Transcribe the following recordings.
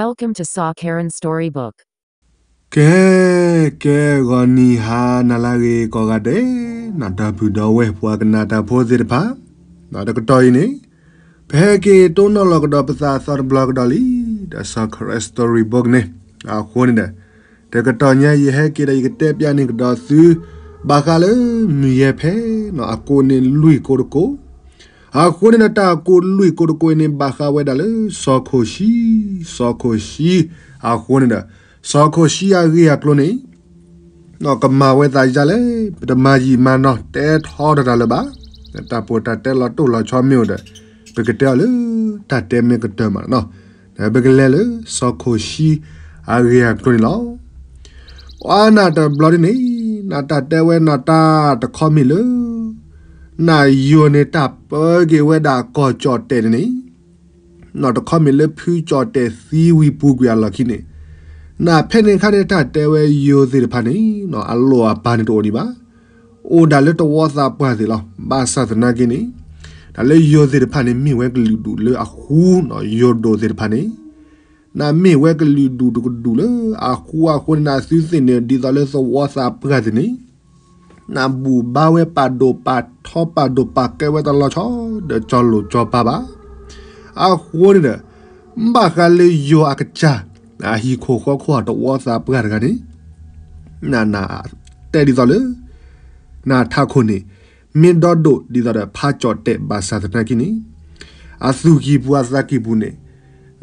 Welcome to Saw Karen Storybook. ကဲ, ကဲဂီၤနံၤဟါနၤလၢအဂ့ၤကိးဂၤဒဲး, နဒီပုၢ်ဒီဝဲၢ်ပှၤကနၣ်တၢ်ဖိသ့ၣ်တဖၣ်, ဒီးတကတီၢ်အံၤန့ၣ်, ပဟဲက့ၤတိၢ်နီၣ်လီၤကဒီးပသးအသီတဘျီကဒီးလံ, ဒီး Saw Karen Storybook န့ၣ်, အဃိန့ၣ်ဒီး, တကတီၢ်ညါယဟဲက့ၤဒီးယကတဲပျးန့ၢ်ကဒီးသု, ဘၣ်ဃးလၢမုၢ်ယဲၢ်ဖဲ, အကိးန့ၣ်လွံၢ်ကိးတကိး အဃိန့ၣ်ဒီးတၢ်ကိးလွံၢ်ကိးတကိးအံၤန့ၣ် ဘၣ်ဃးဝဲဒၣ်လၢစီၤခိၣ်ၡံ, စီၤခိၣ်ၡံ, အဃိန့ၣ်ဒီး, စီၤခိၣ်ၡံအဂ့ၢ်အကျိၤန့ၣ်, ကမၤဝဲသးယါလဲၣ်, ပတမၤယံာ်မၤနီၢ်တဲထီတၢ်လၢၤဘၣ်, တၢ်ပီးတၢ်တဲလီၤတိၢ်လီၤဆီမ့ၢ်အိၣ်ဒီး, ပကတဲအီၤလၢတၢ်တဲမ့ၢ်ကတၢၢ်မးနီၤ, ပကလဲၤလၢစီၤခိၣ်ၡံအဂ့ၢ်အကျိၤန့ၣ်လီၤ. ပှၤနၢ်တဘျီဒ်န့ၣ်, နတၢ်တဲဝဲနတၢ်တခီမ့ၢ်လၢ နယိၤန့ၣ်တၢ်ပၢက့ၤဝဲဒၣ်ကီၢ်ကၠီၣ်တဲာ်န့ၣ်, နတခီမ့ၢ်လၢဖုကၠီၣ်တဲာ်သံဝံၤပူၤကွံာ်အလီၢ်ခံန့ၣ်, နဖဲန့ၣ်အခါန့ၣ်တၢ်တဲဝဲယိၤသ့ၣ်တဖၣ်န့ၣ်, အလိၣ်အပၤန့ၣ်တအိၣ်ဒံးဘၣ်, အိၣ်ဒၣ်လၢတဝီသးပှၢ်သ့ၣ်လီၤ. ဘၣ်ဆၣ်သနာ်က့န့ၣ်, တၢ်လၢယိၤသ့ၣ်တဖၣ်န့ၣ် မ့ၢ်ဝဲကလုာ်ဒူၣ်လၢအဃူ, ယိၤဒိၣ်သ့ၣ်တဖၣ်န့ၣ် နမ့ၢ်ဝဲကလုာ်ဒူၣ်တကဒူၣ်လၢအဃူအဃိန့ၣ် နသုသ့ၣ်န့ၣ်ဒ်သိးလၢသဝီသးပှၢ်သ့ၣ်န့ၣ်, နဘူၣ်ဘါဝဲပာ်ဒိၣ်ပာ်ထီပာ်ဒိၣ်ပာ်ကဲဝဲတလီၤဆီဒီးကၠီလိာ်ကၠီပၤဘၣ်. အဃိန့ၣ်ဒီး, ဘၣ်ဃးလၢယိၤအကစၢ်, အဟံၣ်ခိၣ်ဃီခိၣ်အတဝီသးပှၢ်တဂၤန့ၣ်, န, နတဲဒ်သိးလၢ နထးခိၣ်န့ၣ် မ့ၢ်ဒီဒိၣ်ဒ်သိးဒီးဖးကၠီၣ်တဲာ်ဘၣ်ဆၣ်သနာ်က့န့ၣ်, အသူၣ်ကံၢ်ပူၤအသးကံၢ်ပူၤန့ၣ်,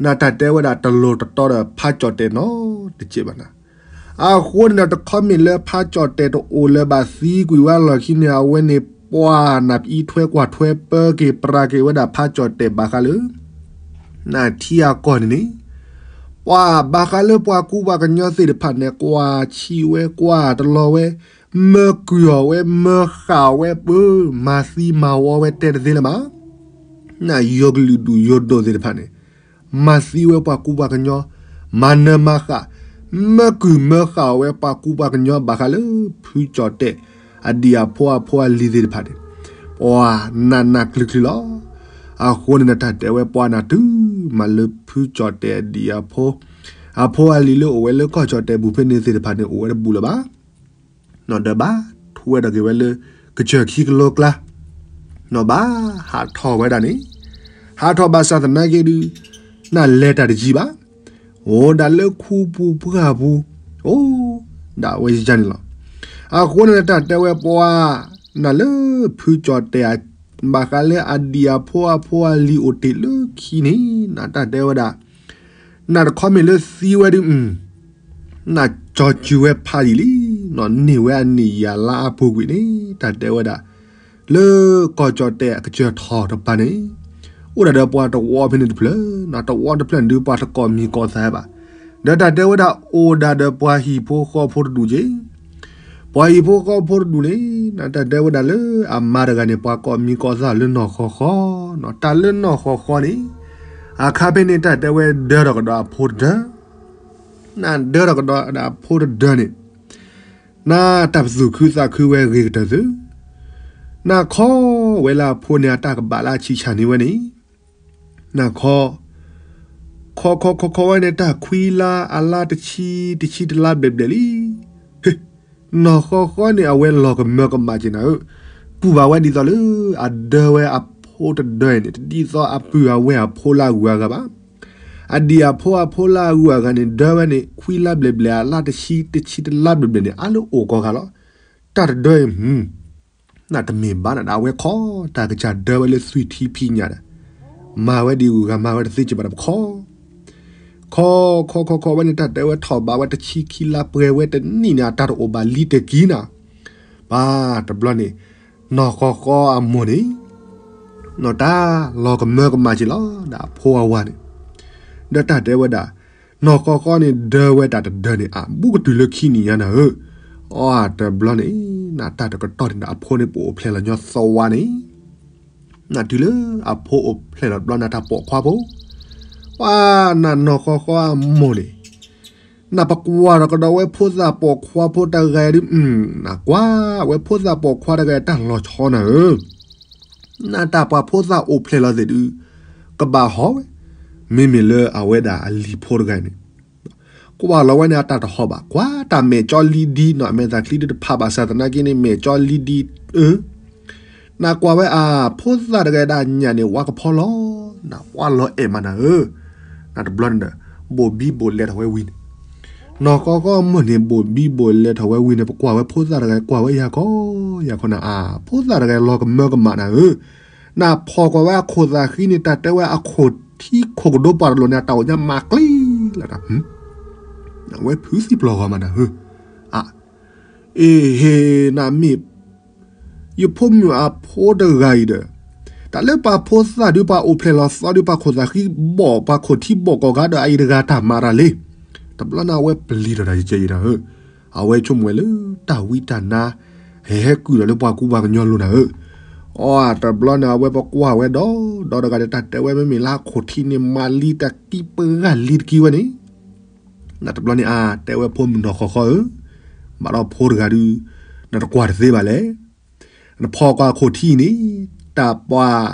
နတၢ်တဲဝဲဒၣ်တလိၤတတီဒီးဖးကၠီၣ်တဲာ်နီတစဲးဘၣ်နၤ. အဃိန့ၣ်ဒီး တခီမ့ၢ်လၢဖးကၠီၣ်တဲာ်တအိၣ်လၢၤဘၣ်သံကွံာ်ဝဲအလီၢ်ခံန့ၣ် အဝဲန့ၣ်ပှၤနအံးထွဲကွၢ်ထွဲပၢက့ၤပြးက့ၤဝဲဒၣ်ဖးကၠီၣ်တဲာ်ဘၣ်ဃးလၢ နထံအကီၢ်န့ၣ်န့ၣ်, ပှၤဘၣ်ဃးလၢပှၤကူပှၤကညီသ့ၣ်တဖၣ်န့ၣ် ကွၢ်ဆံးဝဲကွၢ်တလီၤဝဲ, မၢကုၢ်အီၤဝဲ မၢဃာ်အီၤဝဲပၢ, မၤသံမၤဝီဝဲတဲတသ့လၢၤဘၣ်. နယိၤကလုာ်ဒူၣ်ယိၤဒိၣ်သ့ၣ်တဖၣ်န့ၣ်, မၤသံဝဲပှၤကူပှၤကညီ, မၤနၢၤမၤဃာ်, မၢကုၢ်မၢဃာ်အီၤဝဲပှၤကူပှၤကညီ ဘၣ်ဃးလၢဖုကၠီၣ်တဲာ်အဒံၣ်အဖိအဖိအလံၤသ့ၣ်တဖၣ်န့ၣ်, ပှၤနးနးကျုၤကျုၤလီၤ. အဃိန့ၣ်ဒီး တၢ်တဲဝဲပှၤနတုၤမးလၢဖုကၠီၣ်တဲာ်အဒံၣ်အဖိ, အဖိအလံၤလၢအိၣ်ဝဲလၢကီၢ်ကၠီၣ်တဲာ်ပူၤဖဲန့ၣ်သ့ၣ်တဖၣ်န့ၣ် အိၣ်ဝဲတဘူးလၢၤဘၣ်. ဒီးဘၣ်ထူးဝဲဒီးက့ၤဝဲလၢ ကစၢၢ်ခံကလိကျါ, ဒီးဘၣ်ဟးထီၣ်ဝဲဒၣ်န့ၣ်, ဟးထီၣ်ဘၣ်ဆၣ်သနာ်က့ဒုး, နလဲၤတၢ်တယံာ်ဘၣ်, အိၣ်ဒၣ်လၢခူပူၤပှၢ်ပူၤ, အိၣ်ဒၣ်ဝဲယၤန့ၣ်လီၤ. အဃိန့ၣ်ဒီး တၢ်တဲဝဲပှၤနၤလၢဖုကၠီၣ်တဲာ် ဘၣ်ဃးလၢအဒံၣ်အဖိအဖိအလံၤအိၣ်တ့ၢ်လၢခံန့ၣ်, နတၢ်တဲဝဲဒၣ် နတခီမ့ၢ်လၢသံဝဲဒုး, နကၠီစုၤဝဲဖးယံာ်လံ, န့ၢ်ဝဲအနံၣ်ယၤလါအပူၤကွံာ်န့ၣ် တၢ်တဲဝဲဒၣ်, လၢကီၢ်ကၠီၣ်တဲာ်အကစၢၢ်ထီၣ်တပၤန့ၣ်, အိၣ်ဒၣ်ဒီးပှၤတဝီဖဲန့ၣ်တဖျၢၣ်, တဝီတဖျၢၣ်န့ၣ်ဒုး ပှၤတကိးမံၤကိးသးဘၣ်. ဒီးတၢ်တဲဝဲဒၣ်အိၣ်ဒၣ်ဒီးပှၤဟံၣ်ဖိဃီဖိတဒူၣ်က့ ပှၤဟံၣ်ဖိဃီဖိတဒူၣ်န့ၣ်, နတၢ်တဲဝဲဒၣ်လၢအမါတဂၤန့ၣ် ပှၤကိးမံၤကိးသးလၢနီၢ်ဃီဃီ, တၢ်လၢနီၢ်ဃီဃီန့ၣ်, အခါဖဲန့ၣ် တၢ်တဲဝဲဒၢထီၣ်ကဒီးအဖိတဒၢ, နဒၢထီၣ်ကဒီးအဖိတဒၢန့ၣ်, နတၢ်ပသူၣ်ခုသးခုဝဲဂ့ၤကတၢၢ်သု, နခီဝဲလၢအဖိန့ၣ် အတၢ်ကဘၣ်လၢအဆံးဆံးန့ၢ်ဝဲန့ၣ်, နခီ ခီခီခီခီဝဲန့ၣ် တၢ်ခွံလါအလါတဆံ, တဆံတလါဘျဲၣ်ဘျဲၣ်လံ. နီၢ်ဃီဃီန့ၣ် အဝဲလီၤကမၢကမၣ်က့ၤနၤဧၢ, ကူၣ်ဘၣ်ဝဲဒ်သိးလၢအဒၢဝဲအဖိတဒၢန့ၣ် တဒ်သိးအပုၢ်အဝဲၢ်အဖိလၢအဂုၤအဂၤဘၣ်. အဒံၣ်အဖိအဖိလၢအဂုၤအဂၤန့ၣ် ဒၢဝဲန့ၣ် ခွံလါဘျဲၣ်ဘျဲၣ်အလါတဆံ, တဆံတလါဘျဲၣ်ဘျဲၣ်န့ၣ် အါလၢအိၣ်ကီးဂၤလီၤ. တၢ်တဒၢအံၤ နတမ့ၢ်ဘၣ်နၤဒီး အဝဲခီတၢ်ကစၢ်ဒၢဝဲလၢသွံၣ်ထံဖံးညၣ်ဒီး, မၤဝဲဒ်အဂၤမၤဝဲတသ့က့ၤဘၣ်ဒီးပခီ, ခီခီခီခီဝဲန့ၣ် တၢ်တဲဝဲထီၣ်ဘးဝဲတဆံခံလါပှဲၤဝဲတနံၣ်န့ၣ် အတၢ်တအိၣ်ဘၣ်လံတက့ၢ်နၤ. ပှၤတဘျီန့ၣ် နီၢ်ဃီဃီအမိၢ်န့ၣ် နီၢ်တၢ်လီၤကမၢကမၣ်က့ၤလီၤ ဒီးအဖိအဝၤန့ၣ်, ဒီးတၢ်တဲဝဲဒၣ်, နီၢ်ဃီဃီန့ၣ် ဒၢဝဲဒၣ်တဒၢန့ၣ် အဘူးကတုၤလၢခံနံၣ်ညါနၤဧၢ, အီတဘျီန့ၣ် နတၢ်တကတီၢ်န့ၣ်ဒီး အဖိန့ၣ်ပအိၣ်ဖျဲၣ်လီၤညီသဝါန့ၣ်, နတုၤလၢအဖိအိၣ်ဖျဲၣ်လီၤတဘျီ နတၢ်ပိာ်ခွါဖိ, ပှၤနနီၢ်ဃီဃီအမိၢ်န့ၣ် နပကွၢ်ထီၣ်ကဒီးဝဲဖိသၣ်ပိာ်ခွါဖိတဂၤဒုး, နကွၢ်ဝဲဖိသၣ်ပိာ်ခွါတဂၤတၢ်လီၤဆီနၤဧၢ, နတၢ်ပှၤဖိသၣ်အိၣ်ဖျဲၣ်လီၤသ့ၣ်ဒုး, ကဘၣ်ဟီဝဲ, မ့မ့ၢ်လၢအဝဲဒၣ်အလံၤဖိတဂၤန့ၣ် ကွၢ်လီၤဝဲန့ၣ်အတၢ်တဟီၣ်ဘၣ်, ကွၢ်တၢ်မဲာ်ကၠီလံဒံနီၤ, အမဲာ်သးချံဒုတဖးဘၣ်ဆၣ်သနာ်က့န့ၣ် မဲာ်ကၠီလံဒံ, အၢ နကွၢ်ဝဲအဖိသၣ်တဂၤဒၣ်ညၣ်န့ၣ် ဝါကဖီလီၤ, နကွၢ်လီၤအဲၣ်မးနၤဧၢ, နတဘျီန့ၣ်ဒီး ဘိၣ်ဘံဘိၣ်လဲထီၣ်ဝဲဝံၤန့ၣ်, နီၢ်ဃီဃီအမိၢ်န့ၣ် ဘိၣ်ဘံဘိၣ်လဲထီၣ်ဝဲဝံၤန့ၣ် ပကွၢ်ဝဲဖိသၣ်တဂၤ ကွၢ်ဝဲယၤခီ ယၤခီနၤ, အဖိသၣ်တဂၤလီၤကမၢကမၣ်နၤဧၢ, နဖီၣ်ကွၢ်ဝဲအခိၣ်သးဃံန့ၣ် တၢ်တဲဝဲအခိၣ်ထံခိၣ်ကဒိပှၤတလိာ်န့ၣ် အတၢ်အိၣ်ညါမၤကျံလီၤတၢ်, အဝဲဖုးသံပျီၢ်ဂီၤမးနၤဧၢ, အ့ၣ် ဟ့ၣ် နမ့ၢ် ယဖိမုၣ်အဖိတဂၤအံၤဒီး, တၢ်လၢပှၤဖိသၣ်ဒုး ပှၤအိၣ်ဖျဲၣ်လီၤသီဒုး ပှၤခိၣ်သးဃံဘီၣ် ပှၤခိၣ်ထံဘီၣ်ကီၢ်ဂၤဒီး အအံၤတဂၤတၢ်မၤတၢ်လံ, တဘျီန့ၣ်အဝဲပျံၤထီၣ်တၢ်ယကဲအံၤနၤဧၢ, အဝဲဆိကမိၣ်ဝဲလၢတၢ်ဝံတၢ်နါ ဟဲဟဲကုၢ်ဒီးလၢပှၤကူပှၤကညီလိၤနၤဧၢ, အတဘျီန့ၣ် အဝဲပကွၢ်ဝဲဒီး ဒီးတဂၤဒီး တၢ်တဲဝဲမ့မ့ၢ်လၢအခိၣ်ထံန့ၣ် မၤလံတၢ်ကံပဂၢ်လံတကံဝဲန့ၣ် နတဘျီန့ၣ်အါ တဲဝဲဖိမုၣ်နီၢ်ဃီဃီဧၢ, ဘၣ်ဒီးဖိတဂၤဒုး နတကွၢ်တသ့ဘၣ်လဲၣ်, နဖီၣ်ကွၢ်ခိၣ်ထံန့ၣ် တၢ်ပှၤ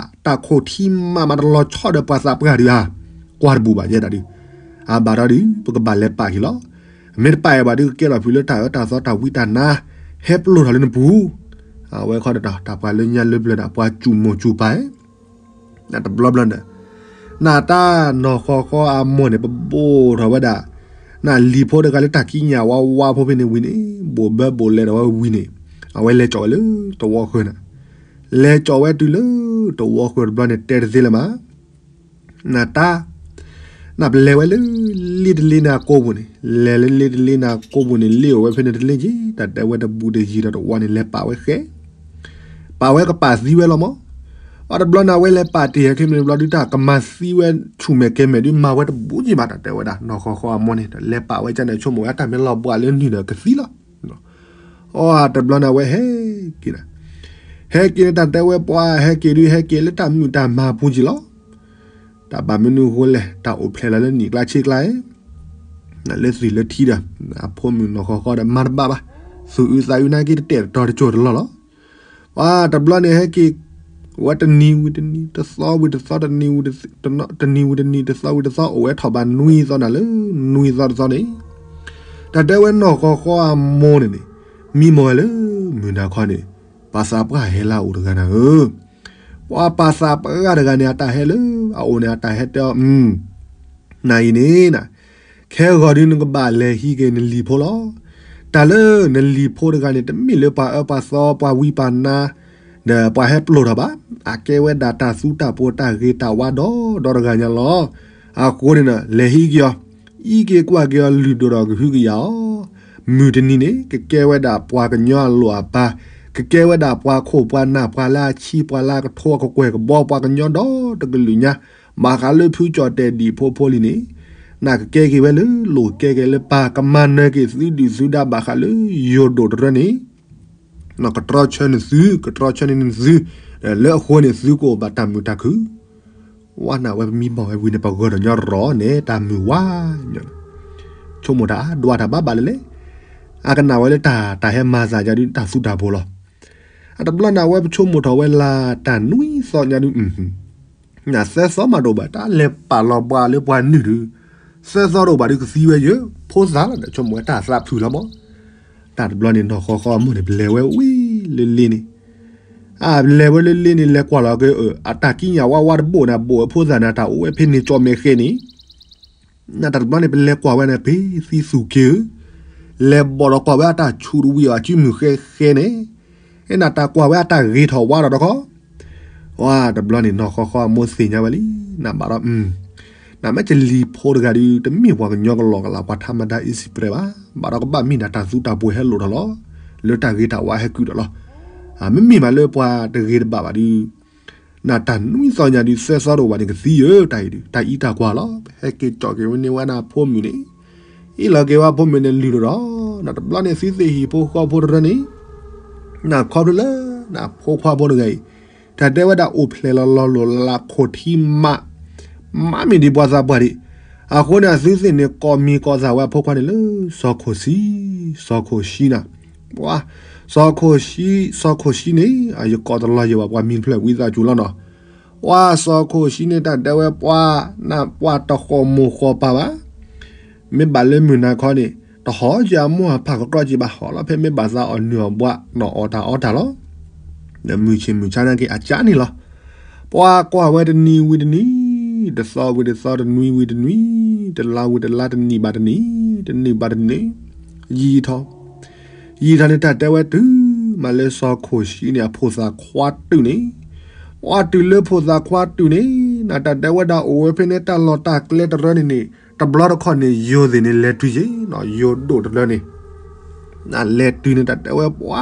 တၢ်ခိၣ်ထံမးမးတလီၤဆီဒီးပှၤသးပှၢ်ဒုးဧါ, ကွၢ်တဘူၣ်ဘၣ်ယဲဒၣ်ဒုး, အဘၣ်ဒီးဒုး ပကဘၣ်လဲၤပာ်က့ၤလီၤ, မ့ၢ်တပာ်အဲၣ်ဘၣ်ဒုး ကကဲထီၣ်ဖုးလၢတၢ်အၢတၢ်သီတၢ်ဝံတၢ်နါ ဟဲပျိၢ်ထီၣ်လၢနပူၤ, အဝဲခီဒီး တၢ်ပှၤလၢညါလၢပျၢၤဒၣ် ပှၤစူၣ်မိၢ်စူၣ်ပၢ် နတဘျီဘျီန့ၣ်, နတၢ်နီၢ်ဃီဃီအမိၢ်န့ၣ် ပဘိၣ်ထီၣ်ဝဲဒၣ် နလံၤဖိတဂၤလၢတၢ်ကံးညာ်ဝါဝါဖိဖဲန့ၣ်ဝံၤန့ၣ်, ဘိၣ်ဘၢဘိၣ်လဲထီၣ်ဝဲဝံၤန့ၣ်, အဝဲလဲၤကၠီၣ်ဝဲလၢတဝီဃၢၤန့ၣ်, လဲၤကၠီၣ်ဝဲတုၤလၢတဝီဃၢၤတဘျီန့ၣ် တဲတသ့လၢၤမး နတၢ်, နပလဲၤဝဲလၢ လ့တလ့န့ၣ်အကိာ်ပူၤန့ၣ်, လဲၤလၢလ့တလ့န့ၣ်အကိာ်ပူၤန့ၣ် လ့ၣ်အိၣ်ဝဲဖဲန့ၣ်တလ့က့ၤ, တၢ်တဲဝဲတဘူးတယံၤဒီးတဝီန့ၣ် လဲၤပာ်ဝဲဃဲ, ပာ်ဝဲကပာ်သံဝဲလီၤမး, အတဘျီန့ၣ် အဝဲလဲၤပာ်တ့ၢ်ဟဲခဲမ့ၢ်တဘျီဒုး တၢ်ကမၤသံဝဲဆူၣ်မဲာ်ကဲမဲာ်ဒုး မၤဝဲတဘူးက့ၤဘၣ် တၢ်တဲဝဲဒၣ် နီၢ်ဃီဃီအမိၢ်န့ၣ် လဲၤပာ်ဝဲကန့ၣ် ဆိကမိၣ်ဝဲတၢ်မ့ၢ်လီၤဘှးလၢနုာ်ဒီးကသံလီၤ အတဘျီန့ၣ် အဝဲဟဲက့ၤနၤ, ဟဲက့ၤန့ၣ် တၢ်တဲဝဲပှၤဟဲက့ၤဒုး ဟဲက့ၤလၢတၢ်မုာ်တၢ်မၤပူၤက့ၤလီၤ, တၢ်ဘၣ်မနုၤအဃိလဲၣ် တၢ်အိၣ်ဖျဲၣ်လီၤလၢနံၣ်ကျါဆ့ကျါ, လၢသွံၣ်လၢထံဒီး အဖိမုၣ်နီၢ်ဃီဃီဒီး မၤတဘၣ်ဘၣ်, သူၣ်အုးသးအုးနာ်က့ တတဲာ်တတီၤတကၠိၢ်တလီၢ်လီၤ, ပှၤတဘျီန့ၣ် ဟဲက့ၤ ဝဲတနံၤဝံၤတနံၤ တသီဝံၤတသီ တနံၤဝံၤတနံၤ တသီဝံၤတသီ အိၣ်ဝဲထီၣ်ဘၣ်နွံသီနၤလၢ နွံသီတသီန့ၣ်, တၢ်တဲဝဲနီၢ်ဃီဃီအမိၢ်န့ၣ်န့ၣ်, မံမီၢ်ဝဲလၢ မုၢ်နၤခီန့ၣ်, ပှၤသးပှၢ်ဟဲလၢအအိၣ်တဂၤနၤဧၢ, ပှၤပှၤသးပှၢ်တဂၤန့ၣ် အတၢ်ဟဲလၢ အအိၣ်န့ၣ် အတၢ်ဟဲတဲအီၤ နၤအံၤန့ၣ်နၤ, ခဲဂီၤဒုးနကဘၣ်လဲၤဟံးက့ၤနလံၤဖိလီၤ, တၢ်လၢနလံၤဖိတဂၤန့ၣ် တမ့ၢ်လၢပှၤအၢပှၤသီ ပှၤဝံပှၤနါ ဒီးပှၤဟဲပျိၢ်ထီၣ်ဘၣ်, အကဲဝဲဒၣ်တၢ်သူတၢ်ပိၤတၢ်ဂ့ၤတၢ်ဝါဒီဒီတဂၤညါလီၤ, အဃိန့ၣ် လဲၤဟံးက့ၤအီၤ, အံးက့ၤကွၢ်က့ၤအီၤလုၢ်ဒိၣ်ဒီးကဟုကယာ်အီၤ, မုၢ်တနံၤန့ၣ် ကကဲဝဲဒၣ်ပှၤကညီအလိၣ်အပၢ်, ကကဲဝဲဒၣ်ပှၤခိၣ်ပှၤနၢ်ပှၤလၢအဆံပှၤလၢအကထိအကကွဲၢ်ကဘီပှၤကညီဒီတကလုာ်ညါ, ဘၣ်ဃးလၢဖုကၠီၣ်တဲာ်ဒံၣ်ဖိဖိလံၤန့ၣ်, နကကဲက့ၤဝဲလၢလိၣ်ကဲက့ၤလၢပၢ် ကမၤနၢၤက့ၤသုဒုၣ်သုဒါဘၣ်ဃးလၢယိၤဒိၣ်တရၢန့ၣ်, ကတြီဆၢနသု ကတြီဆၢန့ၢ်နသု, လၢအဃိန့ၣ်သုကအိၣ်ဘၣ်တၢ်မုာ်တၢ်ခုၣ်, ဝဲန့ၣ်ဝဲပမံဘၣ်ဝဲဝံၤန့ၣ် ပဂၢၢ်ဒီးညီရီၤန့ၣ် တၢ်မုာ်ဝါ, ဆိကမိၣ်တၢ်ဒွးတၢ်ဘၣ်ဘၣ်လၢလဲၣ်, အကနၣ်ဝဲလၢတၢ် တၢ်ဟဲမၤသးယၤဒုးတၢ်သူတၢ်ပိၤလီၤ, အတဘျီန့ၣ်အဝဲပဆိကမိၣ်ထီၣ်ဝဲလၢတၢ်နွံသီညါဒုး နသၢသီမးတအိၣ်ဘၣ် တၢ်လဲၤပာ်လီၤဘှါလၢပှၤနုာ်ဒုး, သၢသီတအိၣ်ဘၣ်ဒုးကသံဝဲယဲ, ဖိသၣ်လီၤဒီး ဆိကမိၣ်ဝဲတၢ်သးဖုၣ်လီၤမး, တၢ်တဘျီန့ၣ် နီၢ်ဃီဃီအမိၢ်န့ၣ် ပလဲၤဝဲဝံၤလၢလ့န့ၣ်, အလဲၤဝဲလၢလ့န့ၣ် လဲၤကွၢ်လီၤက့ၤ အတၢ်ကံးညာ်ဝါဝါတဘိၣ်န့ၣ် ဘိၣ်ဝဲဖိသၣ်န့ၣ် တၢ်အိၣ်ဝဲဖဲန့ၣ်ကၠီၣ်မဲာ်ဃဲန့ၣ် နတဘျီန့ၣ် ပလဲၤကွၢ်ဝဲန့ၣ် ပ့ၤသံသူၣ်က့ၤဧၢ, လဲၤဘီၣ်ဒီးကွၢ်ဝဲအတၢ်ဆူးတဝံၤအီၤ အစုမုၢ်ဃဲဃဲန့ၣ်, နတၢ်ကွၢ်ဝဲအတၢ်ဂ့ၤထီၣ်ဝါထီၣ်တခီ, ဝါတဘျီန့ၣ် နီၢ်ဃီဃီအမိၢ်သ့ၣ်ညါဝဲလံ, နဘၣ်ဒီး, နမ့ၢ်ကလံၤဖိတဂၤဒုး တမ့ၢ်ပှၤကညီကလီၤကလး ပှၤထါမတၤအံၣ်စံးပြဲးဘၣ်, ဘၣ်ဒီးကဘၣ်မ့ၢ်ဒၣ်တၢ်သူတၢ်ပိၤဟဲလိာ်ထီၣ်လီၤ, လၢတၢ်ဂ့ၤတၢ်ဝါဟဲကုၢ်ဒီးလီၤ, မ့မ့ၢ်မးလၢပှၤတဂ့ၤတဘၣ်ဘၣ်ဒုး နတၢ်နွံသီညါဒုး သၢသီတအိၣ်ဘၣ်န့ၣ် ကသံဧၢ, တၢ်အံၤဒုး တၢ်အံးတၢ်ကွၢ်လီၤ, ဟဲက့ၤကၠီၣ်က့ၤဝဲန့ၢ်ဝဲဒၣ်ဖိမုၣ်န့ၣ်, အ့ၣ်လီၤက့ၤဝဲဖိမုၣ်န့ၣ် လုၢ်ဒိၣ်ဒီး, နတဘျီန့ၣ် သုသ့ၣ်ဟံၣ်ဖိဃီဖိတရၢန့ၣ်, နခီဖျိလၢ နဖိခွါဖိတဂၤအံၤ, တၢ်တဲဝဲဒၣ်အိၣ်ဖျဲၣ်လီၤလီၤလိၣ်လးခိၣ်ထံမး, မးမ့ၢ်ဒ်ပှၤသးပှၢ်ဒံး, အဃိန့ၣ် အသုသ့ၣ်န့ၣ် ကိးမံၤကိးသးဝဲအဖိခွါန့ၣ်လၢ စီၤခိၣ်ဆံ, စီၤခိၣ်ဆံနၤ, ပှၤ, စီၤခိၣ်ဆံ, စီၤခိၣ်ဆံန့ၣ် ယကိးတလီၤယံၤဘၣ် ပှၤမံၤတဖျၢၣ်ဝံသးစူၤလီၤနီၤ, ပှၤစီၤခိၣ်ဆှံန့ၣ် တၢ်တဲဝဲပှၤ, နပှၤတဃီၣ်မိၢ်ဃီၣ်ပၢ်ဘၣ်. မ့ၢ်ဘၣ်လၢမုၢ်နၤခီန့ၣ် တဟီၣ်က့ၤအမိၢ်အပၢ်ကကျီက့ၤဘၣ်, ဟီၣ်လီၤဖဲမ့ၢ်ဘၣ်သးအီၣ်နုၢ်အီၣ်ဘှး နီၢ်အီၣ်တၢ်အီတၢ်လီၤ. ဒီးမုၢ်ဆ့ၣ်မုၢ်ဆါနာ်က့ အကၠါန့ၣ်လီၤ. ပှၤကွၢ်ဝဲတနံၤဝံၤတနံၤ, တသီဝံၤတသီ, တနွံဝံၤတနွံ, တလါဝံၤတလါ, တနံၣ်ဘၣ်တနံၣ်, တနံၣ်ဘၣ်တနံၣ်, ယံာ်ထီၣ် ယံာ်ထီၣ်န့ၣ် တၢ်တဲဝဲတုၤမးလၢစီၤခိၣ်ဆှံန့ၣ် အဖိသၣ်ခွါတုာ်န့ၣ်, ပှၤတုၤလၢဖိသၣ်ခွါတုာ်န့ၣ်, နတၢ်တဲဝဲဒၣ်အိၣ်ဝဲဖဲန့ၣ် တၢ်လီၢ်တၢ်ကျဲတရၢန့ၣ်န့ၣ် တဘျီတခီၣ်န့ၣ် ယိၤသ့ၣ်န့ၣ် လဲၤတုၤက့ၤနီၤ, ယိၤဒိၣ်တရၢန့ၣ် နလဲၤတုၤန့ၣ် တၢ်တဲဝဲပှၤ,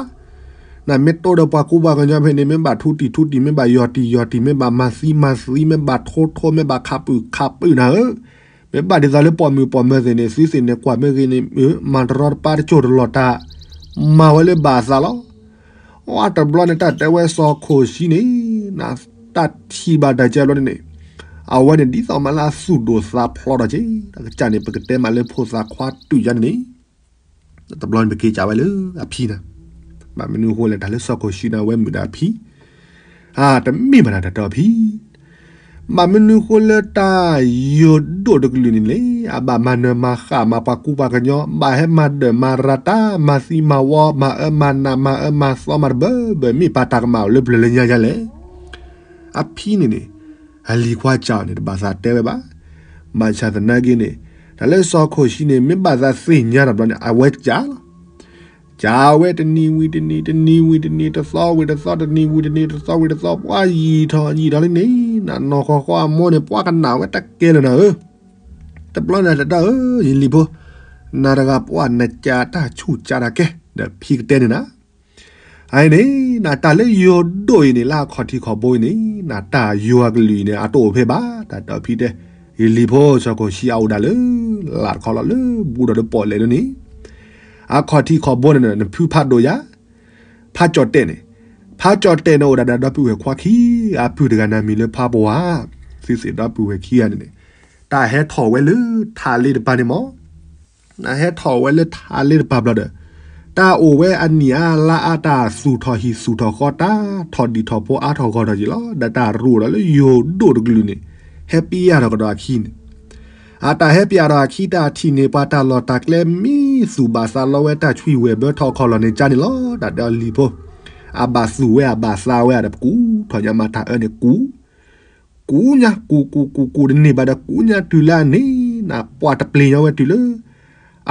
နမ့ၢ်တိၢ်ဒီးပှၤကူပှၤကညီဖဲန့ၣ် မ့ၢ်ဘၣ်ထူတံၢ်ထူတံၢ်, မ့ၢ်ဘၣ်ယီၢ်တံၢ်ယီၢ်တံၢ်, မ့ၢ်ဘၣ်မၤသံမၤသံ, မ့ၢ်ဘၣ်ထိထိ, မ့ၢ်ဘၣ်ခးပုၢ်ခးပုၢ်နၤဧၢ, မ့ၢ်ဘၣ်ဒ်သိးလၢပိာ်မုၣ်ပိာ်မၢၤသ့ၣ်န့ၣ် သုသ့ၣ်န့ၣ်ကွၢ်မ့ၢ်ဂ့ၤန့ၣ် မၤတရီတပါတကၠိၢ်တလီၢ်တၢ်, မၤဝဲလၢဘၣ်အသးလီၤ. အတဘျီန့ၣ် တၢ်တဲဝဲစီၤခိၣ်ဆှံန့ၣ်, တၢ်ထံၣ်ဘၣ်တၢ်ကဲဘျီန့ၣ်န့ၣ်, အဝဲန့ၣ်ဒ်သိးမးလၢအသူၣ်ဒိၣ်သးဖျိးထီၣ်က့ၤ, တၢ်ကစၢ်န့ၣ် ပကတဲမးလၢဖိသၣ်ခွါတုာ်ယါန့ၣ်န့ၣ် တဘျီန့ၣ် ပက့ၤကးဝဲလၢအဖံနၤ, ဘၣ်မနုၤအဃိလဲၣ် တၢ်လၢစီၤခိၣ်ဆှံန့ၣ် အဝဲမုာ်ဒီးအဖံ, အတမ့ၢ်ဘၣ်နၤတၢ်တဲအီၤဖံ, ဘၣ်မနုၤအဃိလၢတၢ်ယိၤဒိၣ်တကလုာ်န့ၣ်လဲၣ်, အဘၣ်မၤနၢၤမၤဃၣ်မၤပှၤကူပှၤကညီ, ဘၣ်ဟဲမၤဒၢၣ်မၤရၤတၢ်, မၤသံမၤဝီ, မၤအၢမၤနး, မၤအၢမၤသီမၤတဘၢဘၢ, မ့ၢ်ပာ်တၢ်ကမၣ်အိၣ်လၢပျၢၤလၢညါယါလဲၣ်. အဖံန့ၣ်န့ၣ်, အလံၤခွါကးအီၤန့ၣ် တဘၣ်သးတဲဝဲဘၣ်. ဘၣ်ဆၣ်သနာ်က့န့ၣ်, တၢ်လၢစီၤခိၣ်ဆှံန့ၣ် မ့ၢ်ဘၣ်သးသ့ၣ်ညါတဘျီန့ၣ် အဝဲကးလီၤ. ကးဝဲတနံၤဝံၤတနံၤ, တနံၤဝံၤတနံၤ, တသီဝံၤတသီ, တနံၤဝံၤတနံၤ, တသီဝံၤတသီ, ပှၤယံာ်ထီၣ်ယံာ်ထီၣ်လံန့ၣ်, နနီၢ်ဃီဃီအမိၢ်န့ၣ် ပှၤကနၣ်ဝဲတၢ်ကဲလၢၤနၤဧၢ. တဘျီန့ၣ်တၢ်တဲအီၤ, ယလံၤဖိ, နၤတဂၤပှၤနကးတၢ်ဆူၣ်ကးတၢ်ကဲ, ဒီးဖံကတဲန့ၣ်နၤ အအံၤန့ၣ်, နတၢ်လၢယိၤဒိၣ်အံၤန့ၣ် လၢအခီၣ်ထံးခီၣ်ဘိအံၤန့ၣ်, နတၢ်ယိၤအကလုာ်အံၤန့ၣ် အတအိၣ်ဖဲဘၣ်, တၢ်တဲအီၤဖံတဲ, ယလံၤဖိ, စီၤခိၣ်ဆှံအအိၣ်ဒၣ်လၢ လၢ်တခီလီၤလၢ ဘူးဒီးလၢပီၣ်လဲၣ်ဒ်န့ၣ်, အခီၣ်ထံးခီၣ်ဘိန့ၣ် နဖုဖးဒိၣ်ယါ, ဖးကၠီၣ်တဲၣ်န့ၣ်, ဖးကၠီၣ်တဲၣ်န့ၣ်အိၣ်ဒၣ်ဒီးဒီပုၢ်ဝဲၢ်ခွါခံဂၤ, အပုၢ်တဂၤန့ၣ်မံၤလၢဖးပဝါ, သုသ့ၣ်ဒီပုၢ်ဝဲၢ်ခံဂၤန့ၣ်န့ၣ်, တၢ်ဟဲထီၣ်ဝဲလၢထးလ့တပၤန့ၣ်မး နဟဲထီၣ်ဝဲလၢထးလ့တပၤဘျီဒီး, တၢ်အိၣ်ဝဲအနံၣ်အါလါအါ တၢ်သူၣ်ထီၣ်ဟံၣ်သူၣ်ထီၣ်ဃီ တၢ်ထီၣ်ဒံၣ်ထီၣ်ဖိအါထီၣ်ဂီၢ်ထီၣ်က့ၤလီၤ. ဒီးတၢ်ရူးဒီးလၢယိၤဒိၣ်တကလုာ်န့ၣ်, ဟဲပျၢ်ထီၣ်ကဒီးအခံန့ၣ်, အတၢ်ဟဲပျၢ်ထီၣ်အခံ တၢ်ထံၣ်န့ၢ်ပှၤတၢ်လီၢ်တၢ်ကျဲ မ့ၢ်သူၣ်ဘၣ်သးလီဝဲတၢ်ဆွံဝဲၤဘၢထီၣ်ခီၣ်လီၢ်န့ၣ်ကါန့ၣ်လီၤ. တၢ်တဲအီၤလံၤဖိ, အဘၣ်သူၣ်ဝဲအဘၣ်သးဝဲဒီး ပကူထီၣ်ညါမးတၢ်အၢန့ၣ်ကူ ကူညါ ကူကူကူကူကူတန့ၢ်ဘၣ်ဒီး ကူညါတုၤလၢအန့ၣ်, နပှၤတပျ့ၤညီဝဲတုၤလၢ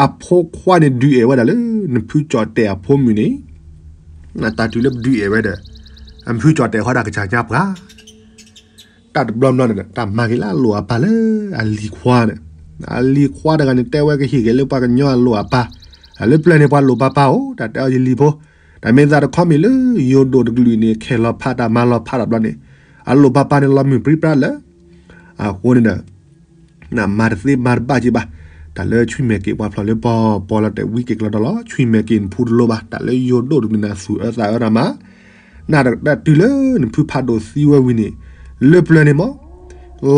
အဖိခွါန့ၣ်ဒုးအဲၣ်ဝဲဒၣ်လၢ နဖုကၠီၣ်တဲၣ်အဖိမုၣ်န့ၣ်, နတၢ်တုၤလၢပဒုးအဲၣ်ဝဲဒီး, အဖုကၠီၣ်တဲၣ်ဃီဒၣ်ကစၢ်ညါပှၤ တၢ်တဘျီဘျီန့ၣ်ဒီး တၢ်မၤက့ၤလၢအလိၣ်အပၢ်လၢအလံၤခွါန့ၣ်, အလံၤခွါတဂၤန့ၣ် တဲဝဲကဟ့ၣ်က့ၤလၢပှၤကညီအလိၣ်အပၢ်, လၢပျၢၤန့ၣ်ပှၤလိၣ်ပၢ်ပၢ်အိၣ်, တၢ်တဲအီၤယလံၤဖိ, တၢ်မ့ၢ်သးတခီမ့ၢ်လၢ ယိၤဒိၣ်တကလုာ်န့ၣ် ခဲလီၤဖးတၢ်မၤလီၤဖးတၢ်ဘျီန့ၣ်, အလိၣ်ပၢ်ပၢ်န့ၣ်လီၤမုၢ်ပြံပြါလၢ အဃိန့ၣ်ဒီး နမၤတသ့မၤတဘၣ်က့ၤဘၣ်, တၢ်လၢဆွံမဲာ်က့ၤပှၤဖျိးလၢပီၢ်ပီၢ်လီၤတဲာ်ဝံက့ၤကျီဒီးလီၤ, ဆွံမဲာ်က့ၤနဖုတလိဘၣ်, တၢ်လၢယိၤဒိၣ်တကလုာ်န့ၣ် သူၣ်အၢသးအၢတၢ်မး, နတၢ်တုၤလၢနဖုဖးဒိၣ်သံဝဲဝံၤန့ၣ်, လၢပျၢၤန့ၣ်မး လီ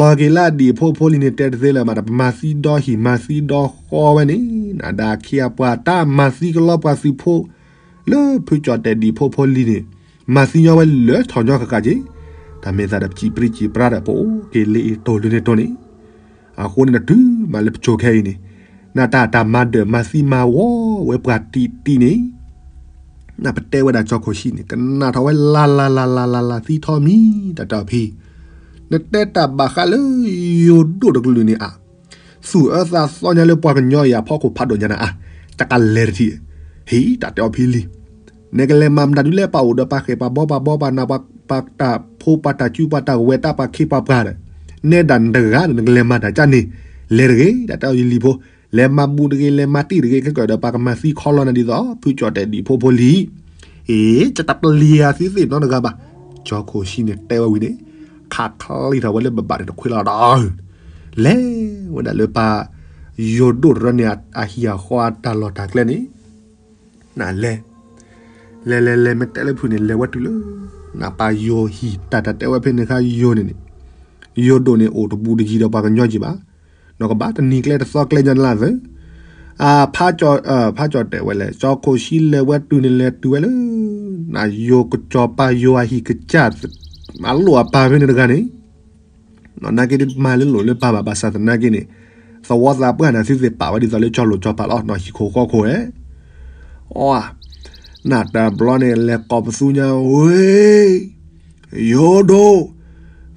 ၤက့ၤလၢအဒံၣ်အဖိအဖိလံၤန့ၣ် တဲတသ့လၢၤဘၣ်, တၢ်ပမၤသံဒီဟံၣ်မၤသံဒီဃီဝဲန့ၣ်, နဒၣ်ခံအပှၤတၢ်မၤသံကလီပှၤသုးဖိ လၢဖုကၠီၣ်တဲၣ်ဒံၣ်ဖိဖိလံၤန့ၣ်, မၤသံညီဝဲလၢထီၣ်ညီဃၣ်ဃၣ်က့ၤ, တၢ်မ့ၢ်သးဒီးပစံးပြံစံးပြါဒီး ပအိၣ်က့ၤလၢအံၤတိၢ်လၢန့ၣ်တိၢ်န့ၣ်, အဃိန့ၣ်နတုၤမးလၢပကၠိခဲအံၤန့ၣ်, နတၢ်တၢ်မၤဒၢၣ်မၤသံမၤဝီဝဲပှၤတံၢ်တံၢ်န့ၣ် နပတဲဝဲဒၣ်ကၠီခိၣ်ဆံန့ၣ် ကနၣ်ထီၣ်ဝဲလၢ်လၢ်လၢ်လၢ်လၢ်လၢ်လၢ်သံထီမံၤ တၢ်တဲအီၤဖံ, နတဲတၢ်ဘၣ်ဃးလၢ ယိၤဒိၣ်တကလုာ်န့ၣ်ဧါ, သူၣ်အၢသးသီညါလၢပှၤကညီအံၤအဖီခိၣ်ဖးဒိၣ်ညါန့ၣ်ဧါ, တကလဲၤတထံၣ်, ဟ့ၣ် တၢ်တဲအီၤဖံလံ, နကလဲၤမၤမတၤဒုးလဲၣ် ပှၤအိၣ်ဒီးပှၤဃဲၣ်ပှၤဘီပှၤဘီပှၤနးပှၤ ပှၤတၢ်ဖိပှၤတၢ်စုပှၤတၢ်ဝဲၤတၢ်ပှၤခ့ပှၤပှၤဒီး, နဲဒၣ်နတဂၤဒီး နကလဲၤမၤတၢ်ကၢန့ၣ်, လဲၤတဂ့ၤ တၢ်တဲအီၤယလံၤဖိ, လဲၤမၤဘူးတဂ့ၤ လဲၤမၤတံၢ်တဂ့ၤ ခဲကၢၢ်ဒီးပှၤကမၤသံခီလီၤနၤဒ်သိး ဖုကၠီၣ်တဲၣ်ဒံၣ်ဖိဖိလံၤ, အ့ တၢ်တပျံၤယၤသုသ့ၣ်နီတဂၤဘၣ်, ကၠီခိၣ်ဆံန့ၣ်တဲဝဲဝံၤန့ၣ်, ခးချံထီၣ်ဝဲလၢဘၣ်ဘၣ်န့ၣ်တခွ့လီၤဒီး လဲၤဝဲဒၣ်လၢပၢ်ယိၤဒိၣ်တရၢန့ၣ် အဟံၣ်အဃီအတၢ်လီၢ်တၢ်ကျဲန့ၣ်, နလဲၤ, လဲၤလဲၤလဲၤ မ့ၢ်တဲလၢဖုန့ၣ် လဲၤဝဲတုၤလၢ နပၢ်ယိၤဟံၣ် တၢ်တၢ်တဲဝဲဖဲန့ၣ်ခါယိၤန့ၣ်န့ၣ်, ယိၤဒိၣ်န့ၣ်အိၣ်တဘူးတယံၤဒီးပှၤကညီက့ၤဘၣ်, နီၢ်ကဘၣ်တနံၤကျဲတသီကျဲညါနလၢသၢ, အဖးကၠီၣ်, ဖးကၠီၣ်တဲၣ်ဝဲလဲၣ် ကၠီခိၣ်ဆံလဲၤဝဲတုၤန့ၣ်လဲၤတုၤဝဲလၢ, နယိၤကစီၤပၢ်ယိၤအဟံၣ်ကစၢ်, အလိၣ်အပၢ်ဖဲန့ၣ်တဂၤန့ၣ် နာ်က့ဒုးမၤလၢလိၤလၢပၢ်ဘၣ် ဘၣ်ဆၣ်သနာ်က့န့ၣ် သဝီသးပှၢ်န့ၣ် သုသ့ၣ်ပာ်ဝဲဒ်သိးလၢကၠီလိၤကၠီပာ်လီၤ နီၢ်ဟံၣ်ခိၣ်ဃီခိၣ်ဧဲ အီ နတဘျီန့ၣ် လဲၤကိးပသူညါဝဲ ယိၤဒိၣ်,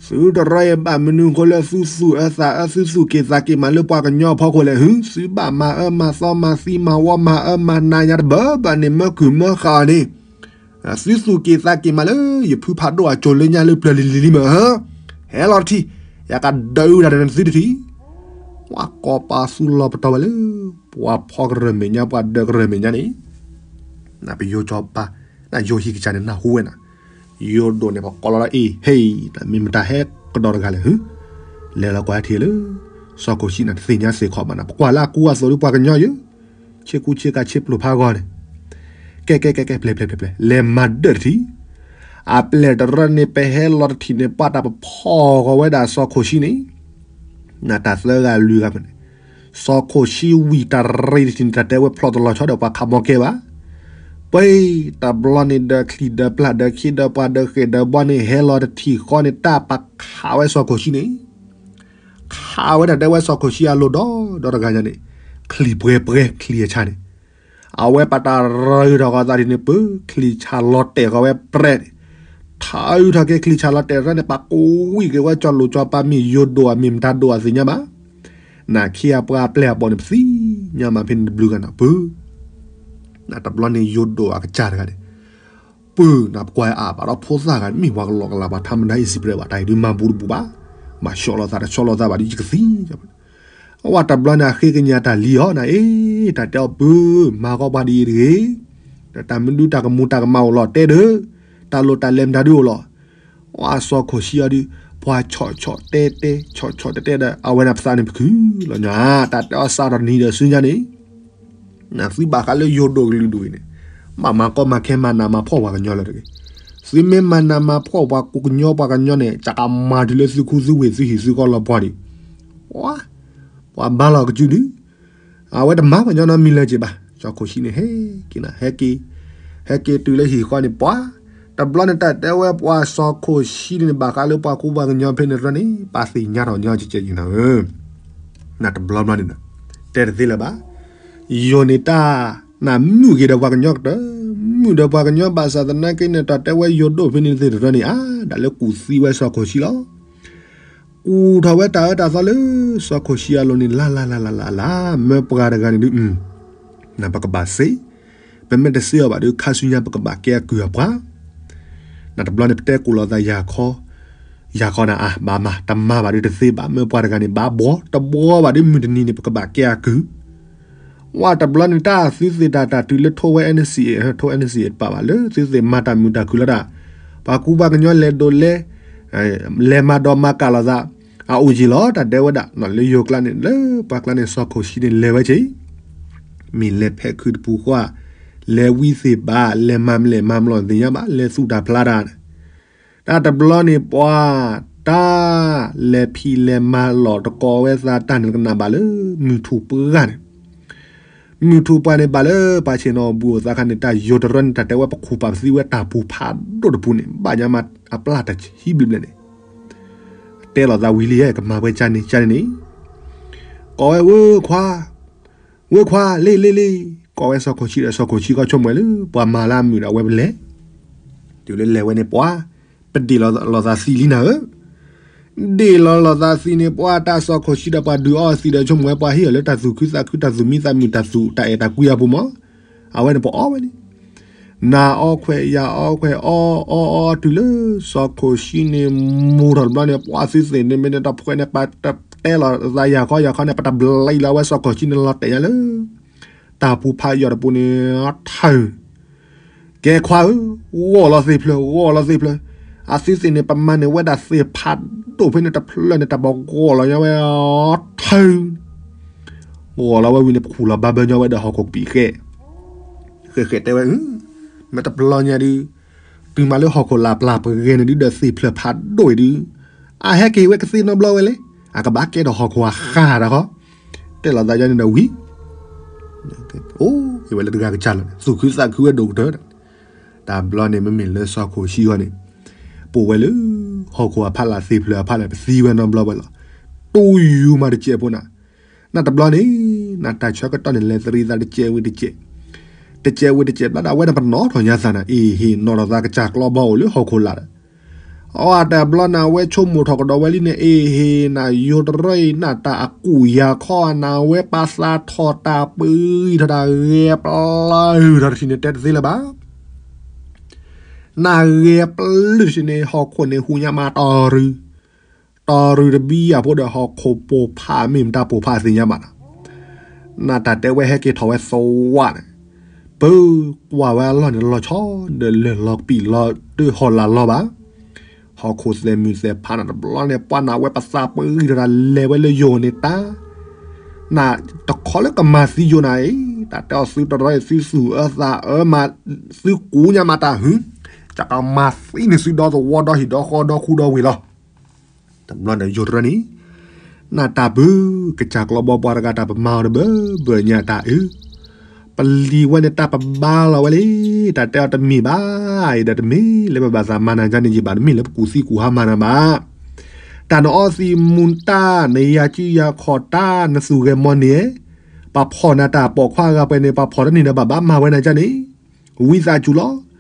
သုတရၢအံၤဘၣ်မနုၤအဃိလၢသုသူၣ်အၢသးအၢ သုသူၣ်က့ၤသးက့ၤမးလၢပှၤကညီအဖီခိၣ်လဲၣ် ဟု သုဘၣ်မၤအၢမၤသီမၤသံမၤဝီမၤအၢမၤနးညါတဘၣ်ဘၣ်န့ၣ် မၢကုၢ်မၢဃာ်အီၤန့ၣ် သုသူၣ်က့ၤသးက့ၤမးလၢ ယဖုဖးဒိၣ်အစိၤလၢညါလၢပျၢၤလံၤလံၤလံမး ဟဲလီၤတထံၣ် ယကဒုးတၢ်ဒီးနသုတထံၣ် ပှၤကိးပသူလီၤပတီၢ်ဝဲလၢ ပှၤဖီကရၢၢ်မဲာ်ညါ ပှၤဒၢးကရၢၢ်မဲာ်ညါန့ၣ် နပယိၤကၠီပၤ နယိၤဟံၣ်ကစၢ်န့ၣ် နၢ်ဟူဝဲနၤ ယိၤဒိၣ်န့ၣ် ပကိးလီၤလၢအ့ၣ် ဟ့ၣ် နမ့ၢ်မတၤဟဲကဒီးတဂၤလဲၣ် ဟု လဲၤလီၤကွၢ်ထံၣ်လၢ စီၤခိၣ်ဆံးန့ၣ် တသ့ၣ်ညါစ့ၢ်ကီးဘၣ်နၤ ပကွၢ်လၢအကူအသိးလၢပှၤကညီယိၤ ဆ့ကူဆ့ကၤဆ့ပျိၢ်ဖးဂီၤန့ၣ် ကဲကဲကဲကဲ ပျဲၢ်ပျဲၢ်ပျဲၢ်ပျဲၢ် လဲၤမၤဒၢၣ်တထံၣ် အပျဲၢ်တရၢန့ၣ် ပဟဲလီၤတထံၣ်န့ၣ် ပှၤတၢ်ပဖီၣ်ဃီၤဝဲဒၣ်စီၤခိၣ်ဆံးန့ၣ် နတၢ်သၢဂၤလွံၢ်ဂၤဖဲန့ၣ် စီၤခိၣ်ဆံးဝံၤတၢ်ရ့တထံၣ်န့ၣ် တၢ်တဲဝဲဖျိးတလီၤဆီဒီးပှၤခးမီကဲဘၣ် ပှၤတဘျီန့ၣ်ဒီးချံၣ်ဒီးပျၢ်ဒီးခ့ဒီးပှၤဒီးဃဲၣ်ဒီးဘီန့ၣ် ဟဲလီၤတထံၣ်ဃီန့ၣ် တၢ်ပခးဝဲစီၤခိၣ်ဆံးန့ၣ် ခးဝဲဒၣ်တဲဝဲစီၤခိၣ်ဆံးအလိၤဒီး ဒီတဂၤညါန့ၣ် ချံၣ်ပှဲၤပှဲၤချံၣ်အဆၣ်န့ၣ် အဝဲပတၢ်ရ့ထီၣ်ဃီသးဒ်န့ၣ် ပၢၢ်ချံၣ်ဆၣ်လီၤတဲာ်ဃီဝဲပြဲးန့ၣ် ထးအုးထီၣ်က့ၤချံၣ်ဆၣ်လီၤတဲာ်ရၢန့ၣ် ပကိးဝံၤက့ၤဝဲကၠီလိၤကၠီပၤမ့ၢ်ယိၤဒိၣ်အမ့ၢ်မတၤဒိၣ်အသ့ၣ်ညါဘၣ် နခ့အပှၤအပျဲၢ်အဘီၣ်န့ၣ် ပသ့ၣ်ညါမးဖဲန့ၣ်တဘျုးဂၤန့ၣ် ပၢၢ် နတဘျီန့ၣ်ယိၤဒိၣ်အကစၢ်တဂၤန့ၣ် ပၢၢ်နၤပကွၢ်အါဘၣ်ဒီးဖိသၣ်ဂၤ မ့ၢ်ပှၤကလီကလီပှၤထးမတၤအံၤစံးပြဲးဘၣ် တၢ်အံၤဒုးမၤဘူးတဘူးဘၣ် မၤဆှီလိာ်သးတဆှီလိာ်သးဘၣ်ဒ်ယကသံ အဝဲတဘျီန့ၣ် အဃ့ကညးတၢ်လံအီၤ နအ့ၣ် တၢ်တဲအီၤပၢၢ် မၤကီပှၤဒ်အံၤတဂ့ၤ ဒီးတၢ်မနုၤတၢ်ကမူၤတၢ်ကမၣ်အိၣ်လီၤ တဲဒီး တၢ်လိၣ်တၢ်လဲၤမတၤဒုအိၣ်လီၤ အစီၤခိၣ်ဆံးအီၤဒုး ပှၤဆီၣ်ဆီၣ်တဲတဲ ဆီၣ်ဆီၣ်တဲတဲဒီး အဝဲန့ၣ်ပသးန့ၣ်ပခုၣ်လီၤညါ တၢ်တဲအီၤစးထီၣ်နံၤဒီးဆူညါန့ၣ် နသုဘၣ်ဃးလၢယိၤဒိၣ်ကလုာ်ဒူၣ်အံၤန့ၣ် ဘၣ်မၤကီမၤခဲမၤနးမၤဖှီၣ်ပှၤကညီလၢတဂ့ၤ သုမ့ၢ်မၤနးမၤဖှီၣ်ပှၤကညီပှၤကညီန့ၣ် ကကမၤတုၤလၢသုခူသုဝ့ၢ်သုဟံၣ်သုဃီလီၤပှီၢ်ဒံး ပှၤ ပှၤဘါလီၤကစုဒု အဝဲတမၤပှၤကညီနီတမံၤလၢၤက့ၤဘၣ် စီၤခိၣ်ဆံးန့ၣ် ဟဲက့ၤနၤ ဟဲက့ၤ ဟဲက့ၤတုၤလၢဟံၣ်ဃီန့ၣ် ပှၤ တဘျီန့ၣ်တၢ်တဲဝဲပှၤစီၤခိၣ်ဆံးန့ၣ် ဘၣ်ဃးလၢပှၤကူပှၤကညီဖဲန့ၣ်တရၢန့ၣ် ပသ့ၣ်ညါထီၣ်ညီကဲကဲက့ၤနၤဧၢ နတဘျီဘျီန့ၣ်ဒီး တဲတသ့လၢၤဘၣ် ယိၤန့ၣ်တၢ် နမုာ်က့ၤဒီးပှၤကညီကတၢၢ် မုာ်ဒီးပှၤကညီဘၣ်ဆၣ်သနာ်က့န့ၣ် တၢ်တဲဝဲယိၤဒိၣ်ဖဲန့ၣ်သ့ၣ်တရၢန့ၣ် အါ ဒၣ်လၢကူၣ်သံဝဲစီၤခိၣ်ဆံးလီၤ ကူၣ်ထီၣ်ဝဲတၢ်အၢတၢ်သီလၢ စီၤခိၣ်ဆံးအလိၤန့ၣ် လၢ်လၢ်လၢ်လၢ်လၢ်လၢ် မၢပှၤတဂၤန့ၣ်ဒုး နပကဘၣ်စ့ ပမ့ၢ်တစ့အီၤဘၣ်ဒုး ခါဆူညါပကဘၣ်ကဲအကုၢ်အပှၤ နတဘျီန့ၣ် ပတဲကူၣ်လိာ်သးယၤခီ ယၤခီနၤအါ ဘၣ်မၤ တမၤဘၣ်ဒုးတသ့ဘၣ် မၢပှၤတဂၤန့ၣ် ဘၣ်ဘှီ တဘှီဘၣ်ဒုး မုၢ်တနံၤန့ၣ် ပကဘၣ်ကဲအကုၢ် ဝဲတဘျီန့ၣ် တၢ်သုသ့ၣ်တၢ်တၢ်တုၤလၢထိဝဲ NCA ထိ NCA တပာ်ဘၣ်လၢ သုသ့ၣ်မၤတၢ်မုာ်တၢ်ခုၣ်လီၤတၢ် ပှၤကူပှၤကညီလဲၤဒိးလဲၤ လဲၤမၤဒီးမၤကၢ်လိာ်သး အအိၣ်ယံာ်လီၤ တၢ်ဒဲဝဲဒၣ် လၢယိၤကျါန့ၣ် လၢပှၤကျါန့ၣ် စီၤခိၣ်ဆံးန့ၣ် လဲၤဝဲက့ၤ မ့ၢ်လဲၤဖဲးခုးတပူၤဃီ လဲၤဝံသ့ၣ်ဘၣ် လဲၤမၤမလဲၣ်မၤမလီၢ်သ့ၣ်ညါဘၣ် လဲၤသူၣ်တၢ်ဖျါတၢ် တၢ်တဘျီန့ၣ်ပှၤ တၢ် လဲၤဖံးလဲၤမၤလီၢ်တကိးဝဲသးတၢ်န့ၣ် ကနၣ်ဘၣ်လၢ မုၢ်ထူၣ်ပှၢ်န့ၣ် မုၢ်ထူၣ်ပှၢ်န့ၣ် ဘၣ်လၢပှၤဆ့ၣ်နီၤဘူၣ်အိၣ်သးခါန့ၣ် တၢ်ယိၤတရၢန့ၣ် တၢ်တဲဝဲပခူၣ်ပာ်ပသံဝဲတၢ်ပူၤဖးဒိၣ်တပူၤန့ၣ် ဘၣ်ညါမးအပျၢ်တဆံဘျဲၣ်ဘျဲၣ်န့ၣ် တဲလိာ်သးဝံၤလံ ကမၤဝဲကၢ်န့ၣ်ကၢ်န့ၣ်န့ၣ် ကိးဝဲဝဲခွါ ဝဲခွါ လ့လ့လ့ ကိးဝဲစီၤခိၣ်ဆံးဒီး စီၤခိၣ်ဆံးကီၢ်ဆိကမိၣ်ဝဲလၢ ပှၤမၤလၢအမုာ်ဒီးအဝဲပလဲၤ တုၤလၢလဲၤဝဲန့ၣ်ပှၤ ပဒ့ၣ်လီၤလိာ်သးသံလံနၤဧၢ ဒ့ၣ်လီၤလိာ်သးသံန့ၣ် ပှၤတၢ်စီၤခိၣ်ဆံးဒီးပှၤဒုးအီအီၤသံဒီး ဆိကမိၣ်ဝဲပှၤဟ့ၣ်အီၤလၢတၢ်သူၣ်ခုသးခု တၢ်သူၣ်မံသးမုာ် တၢ်သူၣ်တၢ်အဲၣ်တၢ်ကွံအပူၤမး အဝဲန့ၣ်ပအီၣ်ဝဲန့ၣ် နၤအီခွဲးယၤအီခွဲး အီအီအီအီတုၤလၢ စီၤခိၣ်ဆံးန့ၣ် မူထီၣ်တဘျီန့ၣ် ပှၤသုသ့ၣ်န့ၣ်မ့ၢ်န့ၣ်တဖှဲးန့ၣ် ပတဲလိာ်သးယၤခီယၤခီန့ၣ် ပတဘျံးလီၤဝဲစီၤခိၣ်ဆံးန့ၣ်လီၤတဲာ်ညါလၢ တၢ်ပူၤဖးယိာ်တပူၤန့ၣ် ထၢၣ် ကဲခွါဧၢ, ဂီၢ်လီၤသ့ၣ်ဖျၢၣ်, ဂီၢ်လီၤသ့ၣ်ဖျၢၣ်, အသုသ့ၣ်န့ၣ် ပမၤန့ၢ်ဝဲဒၣ်သ့ၣ်ဖးဒိၣ်ဖဲန့ၣ် တဖျၢၣ်န့ၣ် တၢ်ဘီဂီၢ်လီၤညါဝဲ ထၢၣ်, ဂီၢ်လီၤဝဲဝံၤန့ၣ် ပခူၣ်လီၤဘၣ်ဘၢညီဝဲဒီးဟီၣ်ခိၣ်ကပံာ်ဃဲ, ဃဲဃဲတဲဝဲ, မ့ၢ်တပျီညါဒုး, တုၤမးလၢဟီၣ်ခိၣ်လၢ်ပျၢ်ပဂဲၤန့ၣ်ဒုး ဒီးသ့ၣ်ဖျၢၣ်ဖးဒိၣ်အံၤဒုး, အဟဲက့ၤဝဲကသ့နီတဘျီဝဲလဲၣ်, အကဘၣ်ကဲထီၣ်ဟီၣ်ခိၣ်အဃၢ်တခီ, တဲလိာ်သးယါန့ၣ်ဒီးဝံၤ အိၣ်က့ၤဝဲလၢတဂၤကစၢ်လီၤ, သူၣ်ခုသးခုဝဲဒိၣ်ကတၢၢ်, တၢ်ဘျီန့ၣ် မ့မ့ၢ်လၢစီၤခိၣ်ဆံအဂီၢ်န့ၣ်, ပိာ်ဝဲလၢ ဟီၣ်ခိၣ်အဖီလာ်သ့ၣ်ဖျၢၣ်အဖီလာ် ပသံဝဲနီတဘျီဝဲလီၤ. တူၢ်ယူၤမးတစဲးဖိနၤ, နတဘျီန့ၣ် နတၢ်ဆၢကတီၢ်န့ၣ် လဲၤသရံးသးတစဲးဝံၤတစဲး, တစဲးဝံၤတစဲး ဘျီဒၣ်ဝဲန့ၣ် ပနီၣ်ထီၣ်ညါသးနၤ အ့ဟ့ၣ်နီၣ်ထီၣ်သး ကစၢ်ကျီဘီအိၣ်လၢဟီၣ်ခိၣ်လာ်ဒီး အတဘျီန့ၣ် အဝဲဆိကမိၣ်ထီၣ်ကဒီးဝဲလံန့ၣ် အ့ဟ့ၣ် နယိၤတရၢအံၤ နတၢ်အကူၣ်ယၤခီနၤ အဝဲပာ်သးထီၣ်တၢ်ပှံၤထီၣ်တၢ်ဂဲၤပျုၢ်ထီၣ်တထံၣ်န့ၣ် တဲတသ့လၢၤဘၣ်. နဂဲၤပျုၢ်တထံၣ်န့ၣ် ဟီၣ်ခိၣ်န့ၣ်ဟူးညါမးတီၤရုၢ်, တီၤရုၢ်တဘံယၤဖိဒီး ဟီၣ်ခိၣ်ပိၢ်ဖးမ့ၢ်မတၤပိၢ်ဖးသ့ၣ်ညါဘၣ်နီၤ. နတၢ်တဲဝဲဟဲက့ၤထီၣ်ဝဲသဝးန့ၣ် ပၢကွၢ်ဝဲအလီၢ်န့ၣ် လီၤဆီဒီးလၢၢ်လီၤပံာ်လီၤတၢၢ်ဟီၣ်လာ်လီၤဘၣ်. ဟီၣ်ခိၣ်သဲးမုၢ်သဲးဖးနၤတဘျီန့ၣ် ပှၤနၤဝဲပသးပှံၤထီၣ်တၢ်လဲၤဝဲလၢယိၤန့ၣ်တၢ် နတခီလၢကမၤသံယိၤနၤအံၤ, တၢ်တဲအီၤသုတရၢအံၤ သုသူၣ်အၢသးအၢမး, သုကူၣ်ညါမးတၢ်ဟု, ကကမၤသံန့ၢ်သုဒီသဝီဒီဟံၣ်ဒီဃီဒီခူဒီဝ့ၢ်လီၤ. တဘျီန့ၣ်ယိၤတရၢန့ၣ် နတၢ်ပၢ ကစၢ်ကျီဘီပှၤတဂၤတၢ်ပမၤအီၤတဘၢဘၢညါတၢ်အၢ ပလံၤဝဲန့ၣ်တၢ်ပဘါလီၤဝဲလံ, တၢ်တဲအီၤတမ့ၢ်ဘၣ်အံၤဒီး တမ့ၢ်လၢပဘၣ်သးမၤနၤဒ်န့ၣ်ယံၤဘၣ်, တမ့ၢ်လၢပကူၣ်သံကူၣ်ဟါမၤနၤဘၣ်. တၢ်နအီသံးမူၤတၢ် နယၤစုယၤခီၣ်တၢ် နသူၣ်ဂဲၤမီၢ်န့ၣ်, ပှၤဖီၣ်နၤတၢ်ပိာ်ခွါဂၤပှဲၤန့ၣ် ပှၤဖီၣ်တန့ၢ်ဒီးဘၣ်ဘၣ်မၤဝဲနၤဒ်န့ၣ်, ဝံသးစူၤလီၤ.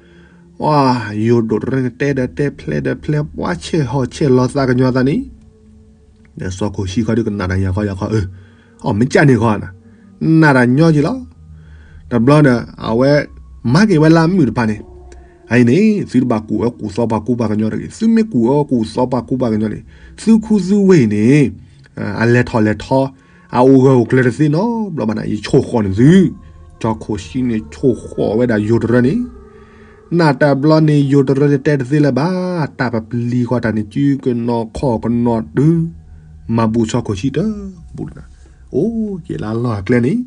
ယိၤဒိၣ်တရၢန့ၣ် တဲဒီးတဲဖျဲးဒီးဖျဲး ပှၤဆဲးဟီၣ်ဆဲးလီၤသးကညီၤသးန့ၣ် ဒီးစီၤခိၣ်ဆံခီဒုးကနၣ်တၢ်ယၤခီယၤခီ, အၢ, အီၣ်မ့ၢ်ကၢ်န့ၣ်ခီ, နၢ်တၢ်ညီက့ၤလီၤ. တဘျီဒီး အဝဲမၤက့ၤဝဲလၢအမုၣ်တဖၣ်န့ၣ်, အအံၤန့ၣ် သုတဘၣ်ကူၣ်အၢကူၣ်သီပှၤကူပှၤကညီတဂ့ၤ, သုမ့ၢ်ကူၣ်အၢကူၣ်သီပှၤကူပှၤကညီန့ၣ် သုခူသုဝ့ၢ်အံၤန့ၣ် အလဲၤထီၣ်လဲၤထီ, အအိၣ်ဂၢၢ်အိၣ်ကျၢၤတသ့နီတဘျီဘၣ်နၤ, ယဆိၣ်ဃီၣ်န့ၢ်သု, စီၤခိၣ်ဆံန့ၣ်ဆိၣ်ဃီၣ်ဝဲဒၣ်ယိၤတရၢန့ၣ် နတဘျီန့ၣ် ယိၤတရၢန့ၣ်တဲတသ့လၢၤဘၣ်, တၢ်ပပျံၤဃီတၢ်န့ၣ် စုကနီၤခီၣ်ကနီၤတုၤ, မၤဘူးစီၤခိၣ်ဆံတဘူၣ်, အိၣ်က့ၤလၢအလီၢ်အကျဲန့ၣ်,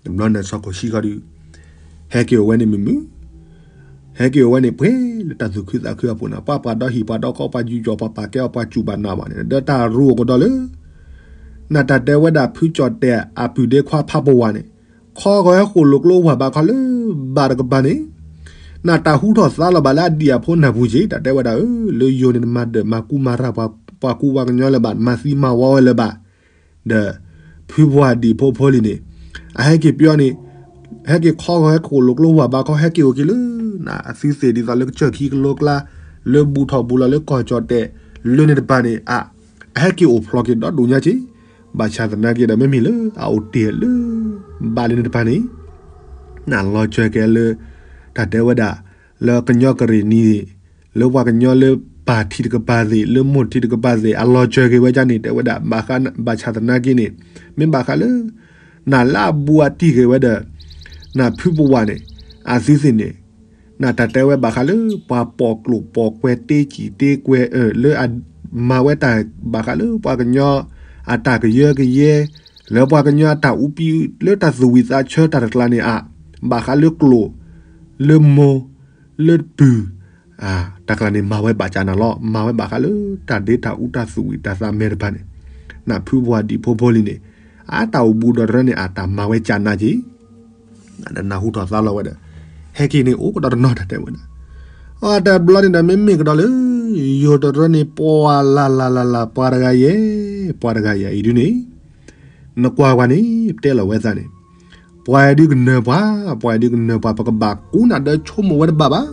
တဘျီန့ၣ်စီၤခိၣ်ဆံဃီဒုး ဟဲက့ၤအိၣ်ဝဲန့ၣ်မုာ်မုာ်, ဟဲက့ၤအိၣ်ဝဲန့ၣ်ပှဲၤလၢတၢ်သူၣ်ခုသးခုအပူၤန့ၣ်, ပှၤပှၤဒီဟံၣ်ပှၤဒီဃီ ပှၤယူးယီၣ်ပှၤပာ်ကဲအီၤ ပှၤစူၢ်ဘၣ်နာ်ဘၣ်န့ၣ် ဒီးတၢ်ရူအိၣ်ကဒီးလၢ နတၢ်တဲဝဲဒၣ်ဖုကၠီၣ်တဲၣ်အပုၢ်ဒ့ခွါဖးပဝၢ်န့ၣ်, ခီဂီၤဟဲဃိၣ်လိာ်ကျိဝၢ်ဘးခီလၢဘးတကပၤန့ၣ်, နတၢ်ဟူထီၣ်သါလီၤဘၣ်လၢအဒံၣ်အဖိနၢ်ပူၤက့ၤ, တၢ်တဲဝဲဒၣ်ဧၢ, လၢယိၤန့ၣ်နမၤဒၢးမၤကူမၤရၤ ပှၤကူပှၤကညီလၢၤဘၣ်, နမၤသံမၤဝီဝဲလၢၤဘၣ်, ဒီးဖုပှၢ်ဒံၣ်ဖိဖိလံၤန့ၣ်, အဟဲက့ၤပျီန့ၣ်, ဟဲက့ၤခီဂီၤဟဲဃိၣ်လိာ်ကျိဝၢ်ဘးခီ ဟဲက့ၤအိၣ်က့ၤလၢ နအသုသ့ၣ်ဒ်သိးလၢကစၢၢ်ခံကလိကျါ, လၢဘူးထီၣ်ဘူးလီၤလၢကီၢ်ကၠီၣ်တဲၣ်, လၢန့ၣ်တပၤန့ၣ်, အဟဲက့ၤအိၣ်ဖျိးက့ၤဒီဒိၣ်ညါက့ၤ, ဘၣ်ဆၣ်သနာ်က့ဒီး မ့မ့ၢ်လၢအအိၣ်တ့ၢ်လၢ ဘးလၢန့ၣ်တပၤန့ၣ်, နလီၤစၢၤက့ၤလၢ တၢ်တဲဝဲဒၣ် လၢကညီကရ့ၣ်နံၤ, လၢပှၤကညီလၢပၢ်ထံတကပၤသ့ၣ်, လၢမိၢ်ထံတကပၤသ့ၣ်, အလီၤစၢၤက့ၤဝဲဒ်န့ၣ် တဲဝဲဒၣ်, ဘၣ်ဆၣ်သနာ်က့န့ၣ်, မ့ၢ်ဘၣ်ဃးလၢ နလၢအဘူးအတံၢ်က့ၤဝဲဒီး နဖုပဝၢ်န့ၣ်, အသုသ့ၣ်န့ၣ်, နတၢ်တဲဝဲဘၣ်ဃးလၢ ပှၤပိာ်ကျိာ်ပိာ်ကွဲတ့စံၣ်တ့ကွဲ, လၢအမၤဝဲတၢ်ဘၣ်ဃးလၢ ပှၤကညီအတၢ်ကယၢကယဲ, လၢပှၤကညီအတၢ်အူပံ လၢတၢ်သူၣ်ဝံၣ်သးဆၢတၢ်တကျါန့ၣ်ဧါ, ဘၣ်ဃးလၢကျိာ်, လၢမိၢ်, လၢပုၢ်, တၢ်ကျါန့ၣ် မၤဝဲဘၣ်ကၢ်နၤလီၤ. မၤဝဲဘၣ်ဃးလၢ တၢ်ဒ့တၢ်အူတၢ်သူၣ်ဝံၣ်တၢ်သးမဲာ်တဖၣ်န့ၣ်, နဖုပဝၢ်ဒံၣ်ဖိဖိလံၤန့ၣ်, အတၢ်အိၣ်ဘူးဒီးတရၢန့ၣ် အတၢ်မၤဝဲကၢ်နၤက့ၤ နနၢ်ဟူထီၣ်သါလီၤဝဲဒီး, ဟဲက့ၤန့ၣ်အိၣ်ကဒီးတနီၤတၢ်တဲဝဲဒၣ်, အတဘျီန့ၣ်ဒီး မ့မ့ၢ်ကဒီးလၢ ယိၤတရၢန့ၣ် ပှၤလၢ်လၢ်လၢ်လၢ် ပှၤတဂၤယဲၢ်, ပှၤတဂၤယဲၢ်အံၤဒုန့ၣ်, နကွၢ်ကွၢ်န့ၣ် ပတဲလီၤဝဲသးန့ၣ်, ပှၤဒုကနၢၤပှၤ, ပှၤဒုကနၢၤပှၤ ပကဘၣ်ကူနၤဒီးဆိကမိၣ်ဝဲတဘၣ်ဘၣ်,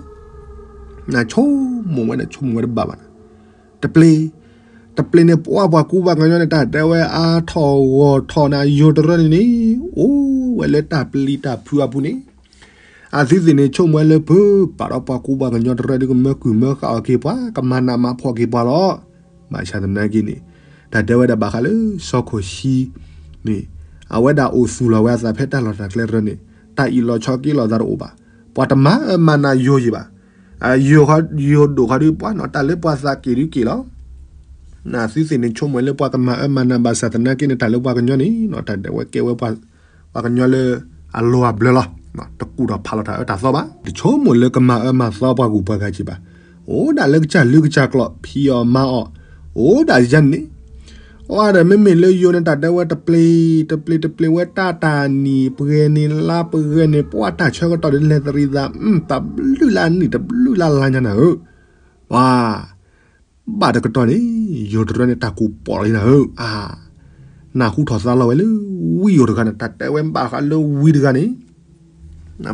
နဆိကမိၣ်ဝဲန့ၣ်ဆိကမိၣ်ဝဲတဘၣ်ဘၣ်, တပျ့ၤ, တပျ့ၤန့ၣ် ပှၤပှၤကူပှၤကညီန့ၣ် တၢ်တဲဝဲအါထီၣ်ဂီၢ်ထီၣ်န့ၣ် ယိၤတရၢန့ၣ်န့ၣ်, အိၣ်ဝဲလၢတၢ်ပျံၤတၢ်ဖုးအပူၤန့ၣ်, အသုသ့ၣ်န့ၣ် ဆိကမိၣ်ဝဲလၢပၢ်ပာ်ဒီးပှၤကူပှၤကညီတရၢဒုကမၢကုၢ်မၢဃာ်အီၤက့ၤပှၤ ကမၤနးမၤဖှီၣ်က့ၤပှၤလီၤ. ဘၣ်ဆၣ်သနာ်က့န့ၣ်, တၢ်တဲဝဲဒၣ်ဘၣ်ဃးလၢစီၤခိၣ်ဆံန့ၣ်, အဝဲဒၣ်အိၣ်သူၣ်လီၤဝဲအသးဖဲတၢ်လီၢ်တၢ်ကျဲတရၢန့ၣ်, တၢ်အံၣ်လီၤဆီက့ၤလီၤသးတအိၣ်ဘၣ်, ပှၤတမၤအၢမၤနးယိၤယံၤဘၣ်, ယိၤဒိၣ်ဃီဒု ပှၤနီၢ်တၢ်လၢပှၤသးက့ၤဒုက့ၤလီၤ. အသုသ့ၣ်န့ၣ် ဆိကမိၣ်လၢပှၤကမၤအၢမၤနးဘၣ်ဆၣ်သနာ်က့န့ၣ် တၢ်လၢပှၤကညီန့ၣ် တၢ်ဒဲးဝဲကဲဝဲ ပှၤကညီလၢအလီၤအဘျၢလီၤ. တကူၣ်ထီၣ်ဖးလီၤတၢ်အၢတၢ်သီဘၣ်. တဆိကမိၣ်လၢကမၤအၢမၤသီပှၤဂုၤပှၤဂၤက့ၤဘၣ်. အိၣ်ဒၣ်လၢကစၢ်လုၢ်ကစၢ်ကျိာ် ဖံးအီၣ်မၤအီၣ်, အိၣ်ဒၣ်ယဲန့ၣ်. အဝဲဒီးမ့မ့ၢ်လၢယိၤန့ၣ်တၢ်ဒဲးဝဲတပျ့ၤ, တပျ့ၤတပျ့ၤဝဲတၢ်တၢ်နံၣ်ပှဲၤန့ၣ်လါပှဲၤန့ၣ် ပှၤတၢ်ဆၢကတီၢ်ဒ်လဲၤသရံးသး, တဘျုးလၢအနံၣ်တဘျုးလၢအလါညါနၤဧၢ. ပှၤ ဘၣ်တကတီၢ်န့ၣ် ယိၤတရၢန့ၣ် တၢ်ကူးပိာ်လီၤလံနၤဧၢ, အါ, နၢ်ဟူထီၣ်သါလီၤဝဲလၢ ဝံဧိၤတဂၤန့ၣ် တၢ်တဲဝဲဘၣ်ဃးလၢဝံတဂၤန့ၣ်,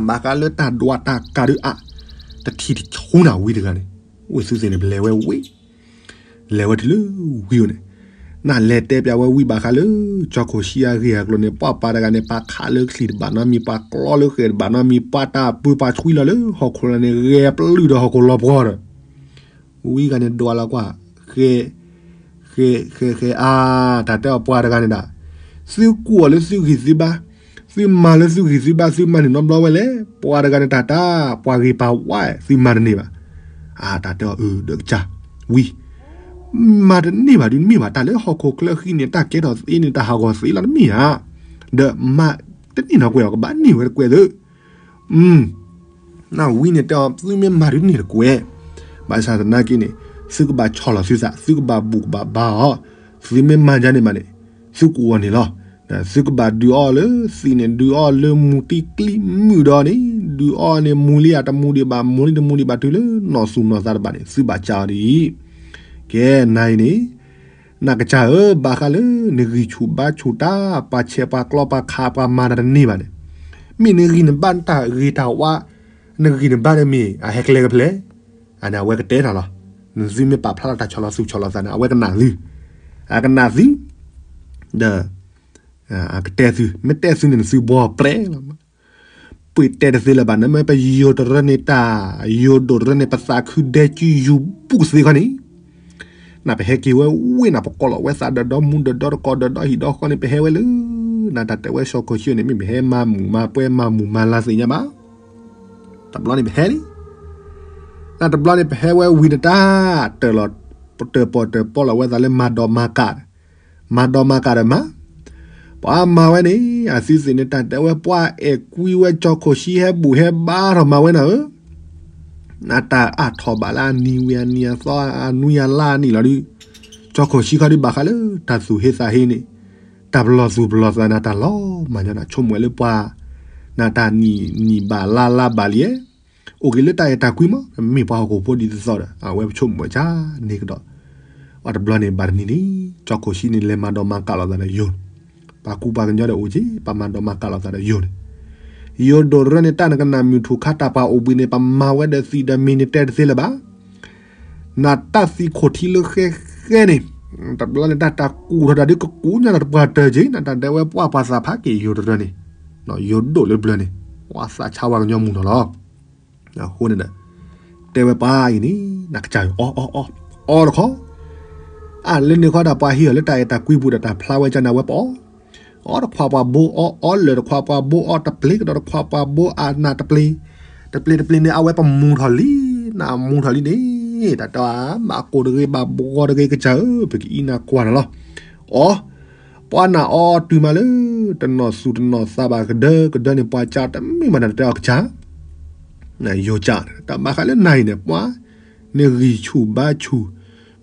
ဘၣ်ဃးလၢတၢ်ဒွးတၢ်ကးဒုးအါ, တထံၣ်တဆူနၤဝံတဂၤန့ၣ်, ဝံသ့ၣ်န့ၣ် ပလဲၤဝဲဝံ လဲၤဝဲတုၤလၢဝံဧိၤန့ၣ်, နလဲၤတဲပၠးဝဲဝံဘၣ်ဃးလၢ ကၠီခိၣ်ဆံအဂ့ၢ်အကျိၤန့ၣ် ပှၤပှၤတဂၤန့ၣ် ပှၤခးလၢချံၣ်တဘၣ်နီတမံၤ, ပှၤကျီလၢဃဲၣ်တဘၣ်နီတမံၤ, ပှၤတၢ်ပၢပှၤဆွံလီၤလၢဟီၣ်ခိၣ်လီၤန့ၣ် ဂဲၤပျုၢ်ဒီးဟီၣ်ခိၣ်လီၤပှီၤဒီး ဝံဂၤန့ၣ်ဒွးလီၤကွၢ်, ဃဲ, ဃဲ, ဃဲ, ဃဲ, အါ, တၢ်တဲအီၤပှၤတဂၤန့ၣ်ဒၣ်, သုကူၣ်အီၤလၢသုဂံၢ်သုဘါ, သုမၤလၢသုဂံၢ်သုဘါ, သုမၤန့ၢ်နီတဘျီဝဲလဲၣ်, ပှၤတဂၤန့ၣ်တၢ်တၢ်, ပှၤဂ့ၤပှၤဝါ, သုမၤတန့ၢ်ဘၣ်. အါ, တၢ်တဲအီၤအၢ ဒီးကစၢ်, ဝံ, မၤတန့ၢ်ဘၣ်ဒုးတမ့ၢ်ဘၣ်, တၢ်လၢဟီၣ်ခိၣ်ချၢဃံန့ၣ် တၢ်ကဲထီၣ်သ့န့ၣ် တၢ်ဟးဂီၤသ့လီၤတမ့ၢ်ဧါ, ဒီးမၤတန့ၢ်နီၢ်ကွဲးအီၤ ကဘၣ်န့ၢ်ဝဲတကွဲးသု နဝံန့ၣ်တဲအီၤ သုမ့ၢ်မၤဒုးန့ၢ်တကွဲး, ဘၣ်ဆၣ်သနာ်က့န့ၣ် သုကဘၣ်ဆီၣ်လီၤသုသး, သုကဘၣ်ဘူၣ်ကဘၣ်ဘါအီၤ, သုမ့ၢ်မၤဒ်န့ၣ်ဘၣ်န့ၣ် သုကူၣ်အီၤန့ၣ်လီၤ. သုကဘၣ်ဒုးအီၤလၢသံးန့ၣ် ဒုးအီၤလၢမူၤတံကျံမုၣ်ဒီးန့ၣ်, ဒုးအီၤန့ၣ် မူၤလံအတမူၤဒံးဘၣ်, မူၤလံတမူၤဒံးဘၣ် တုၤလၢနီၢ်သူၣ်နီၢ်သးတဘၣ်န့ၣ် သုဘၣ်ကးအီၤဒ်အံၤ. ကဲ နၤအံၤန့ၣ် နကစၢ်ဧၢ, ဘၣ်ဃးလၢ နဂံၢ်ဆူၣ်ဘါဆူၣ်တၢ် ပှၤဆဲးပှၤကျီပှၤခးပှၤမၤတၢ်တန့ၢ်ဘၣ်န့ၣ်, မ့ၢ်နဂံၢ်နဘါနတၢ်ဂ့ၤတၢ်ဝါ, နဂံၢ်နဘါန့ၣ်မ့ၢ်အဟဲကျဲကဖဲလဲၣ်, အန့ၣ်အဝဲကတဲနၤလီၤ. နသုမ့ၢ်ပာ်ဖျါလီၤတၢ်ဆီၣ်လီၤသူၣ်ဆီၣ်လီၤသးန့ၣ် အဝဲကနၣ်သု, အကနၣ်သု, ဒီး အကတဲသု, မ့ၢ်တဲသုန့ၣ် နသုဘှီပြဲလီၤ. ပှ့ၤတဲတသ့လၢၤဘၣ်, နမ့ၢ်ပယိၤတရၢန့ၣ်တၢ်, ယိၤဒိၣ်တရၢန့ၣ် ပသးခုဒဲကုယူၤဘူးကသ့ခီန့ၣ်, နပဟဲက့ၤဝဲဝ့ၢ်နၤ ပကိးလီၤဝဲသးဒီးဒီမူဒီးဒီတကိးဒီးဒီဟံၣ်ဒီဃီန့ၣ် ပဟဲဝဲလၢ နတၢ်တဲဝဲကၠီခိၣ်ဆံန့ၣ် မ့ၢ်ပဟဲမၤမုာ်မၤပှဲၤမၤမုာ်မၤလၤသ့ၣ်ညါဘၣ်. တဘျီန့ၣ်ပဟဲလံ, နတဘျီန့ၣ်ပဟဲဝဲဝံၤနတၢ်, တၢၣ်လီၤ, တၢၣ်ပီၣ်တၢၣ်ပီလီၤဝဲသးလၢမၤဒိးမၤကး မၤဒိးမၤကးဒီးမၤ, ပှၤမၤဝဲန့ၣ် အသုသ့ၣ်န့ၣ် တၢ်တဲဝဲပှၤအဲၣ်ကွံဝဲကၠီခိၣ်ဆံဟဲဘူၣ်ဟဲဘါထီၣ်မၤဝဲနၤဧၢ, နတၢ်အါထီၣ်ဘၣ်လၢအနံၤဝံၤအနံၤအသီအနွံအလါနံၣ်လီၤဒုး, ကၠီခိၣ်ဆံခီဒုးဘၣ်ဃးလၢ တၢ်သူၣ်ဟ့သးဟ့န့ၣ်, တၢ်ပလီၢ်သူၣ်ပလီၢ်သးနၤတၢ်လီၤမၢ်ညီနၤ ဆိကမိၣ်ဝဲလၢပှၤ, နတၢ်နံၣ်နံၣ်ဘၣ်လါလါဘၣ်လံ, အိၣ်က့ၤလၢတၢ်အဲၣ်တၢ်ကွံမး, မ့ၢ်ပှၤဟီၣ်ခိၣ်ဖိဒ်သိးသိးဒီး အဝဲပဆိကမိၣ်ဝဲကန့ၣ်ကဒီး, အတဘျီန့ၣ်ဘၣ်တနံၤန့ၣ် ကၠီခိၣ်ဆံန့ၣ် လဲၤမၤဒိးမၤကးလိာ်သးဒီးယိၤ, ပှၤကူပှၤကညီဒီးအိၣ်က့ၤ ပှၤမၤဒိးမၤကးလိာ်သးဒီးယိၤန့ၣ်, ယိၤဒိၣ်တရၢန့ၣ် တၢ်နကနၣ်မုၢ်ထူၣ်ခါတၢ်ပှၤအိၣ်ဘှံးန့ၣ် ပမၤဝဲဒီးသံးဒီးမ့ၢ်န့ၣ်တဲတသ့လၢၤဘၣ်. နတၢ်သံးခိၣ်ထံလၢဃဲဃဲန့ၣ်, တဘျီန့ၣ် တၢ်တၢ်ကူၣ်ထီၣ်တၢ်ဒုးကကူၣ်ညါဒီးတပှၢ်တၢၢ်က့ၤ နတၢ်တဲဝဲပှၤပှၤသးဖးက့ၤယိၤတရၢန့ၣ်, ယိၤဒိၣ်လၢဘျၢန့ၣ်, ပှၤသးဆါဝဲကညီမုၢ်ထီၣ်လီၤ. အဃိန့ၣ်ဒီး တဲဝဲပှၤအံၤန့ၣ် နကစၢ်အီၣ်အီၣ်အီၣ်, အီတခီ, အလၢန့ၣ်ဃီဒီးပှၤဟံးအီၤလၢတၢ်အဲၣ်တၢ်ကွံပူၤဒီးတၢ်ဖျါဝဲကန့ၣ်ဝဲပအီၣ်, အီတခွးပှၤဘိအီၣ်, အီလၢာ်တခွးပှၤဘိအီၣ်, တပျ့ၤကဒီးတခွးပှၤဘိအီၣ်, နတပျ့ၤ, တပျ့ၤတပျ့ၤန့ၣ် အဝဲပမူထီၣ်လံ, နမူထီၣ်လံန့ၣ်, တၢ်တဲဘၣ်ကိၢ်တဂ့ၤဘၣ်ဘှီတဂ့ၤကစၢ်ဧၢ, ပကအံးနၤကွၢ်နၤလီၤ. အီၣ် ပှၤနၤအီတုၤမးလၢ တနီၢ်သူၣ်တနီၢ်သးဘၣ်ကဒၢကဒၢန့ၣ် ပှၤကးတမ့ၢ်ဘၣ်နၤတဲအီၤကစၢ်, ယိၤကး, တၢ်ဘၣ်ဃးလၢနၤအံၤန့ၣ် ပှၤ, နဂံၢ်ဆူၣ်ဘါဆူၣ်,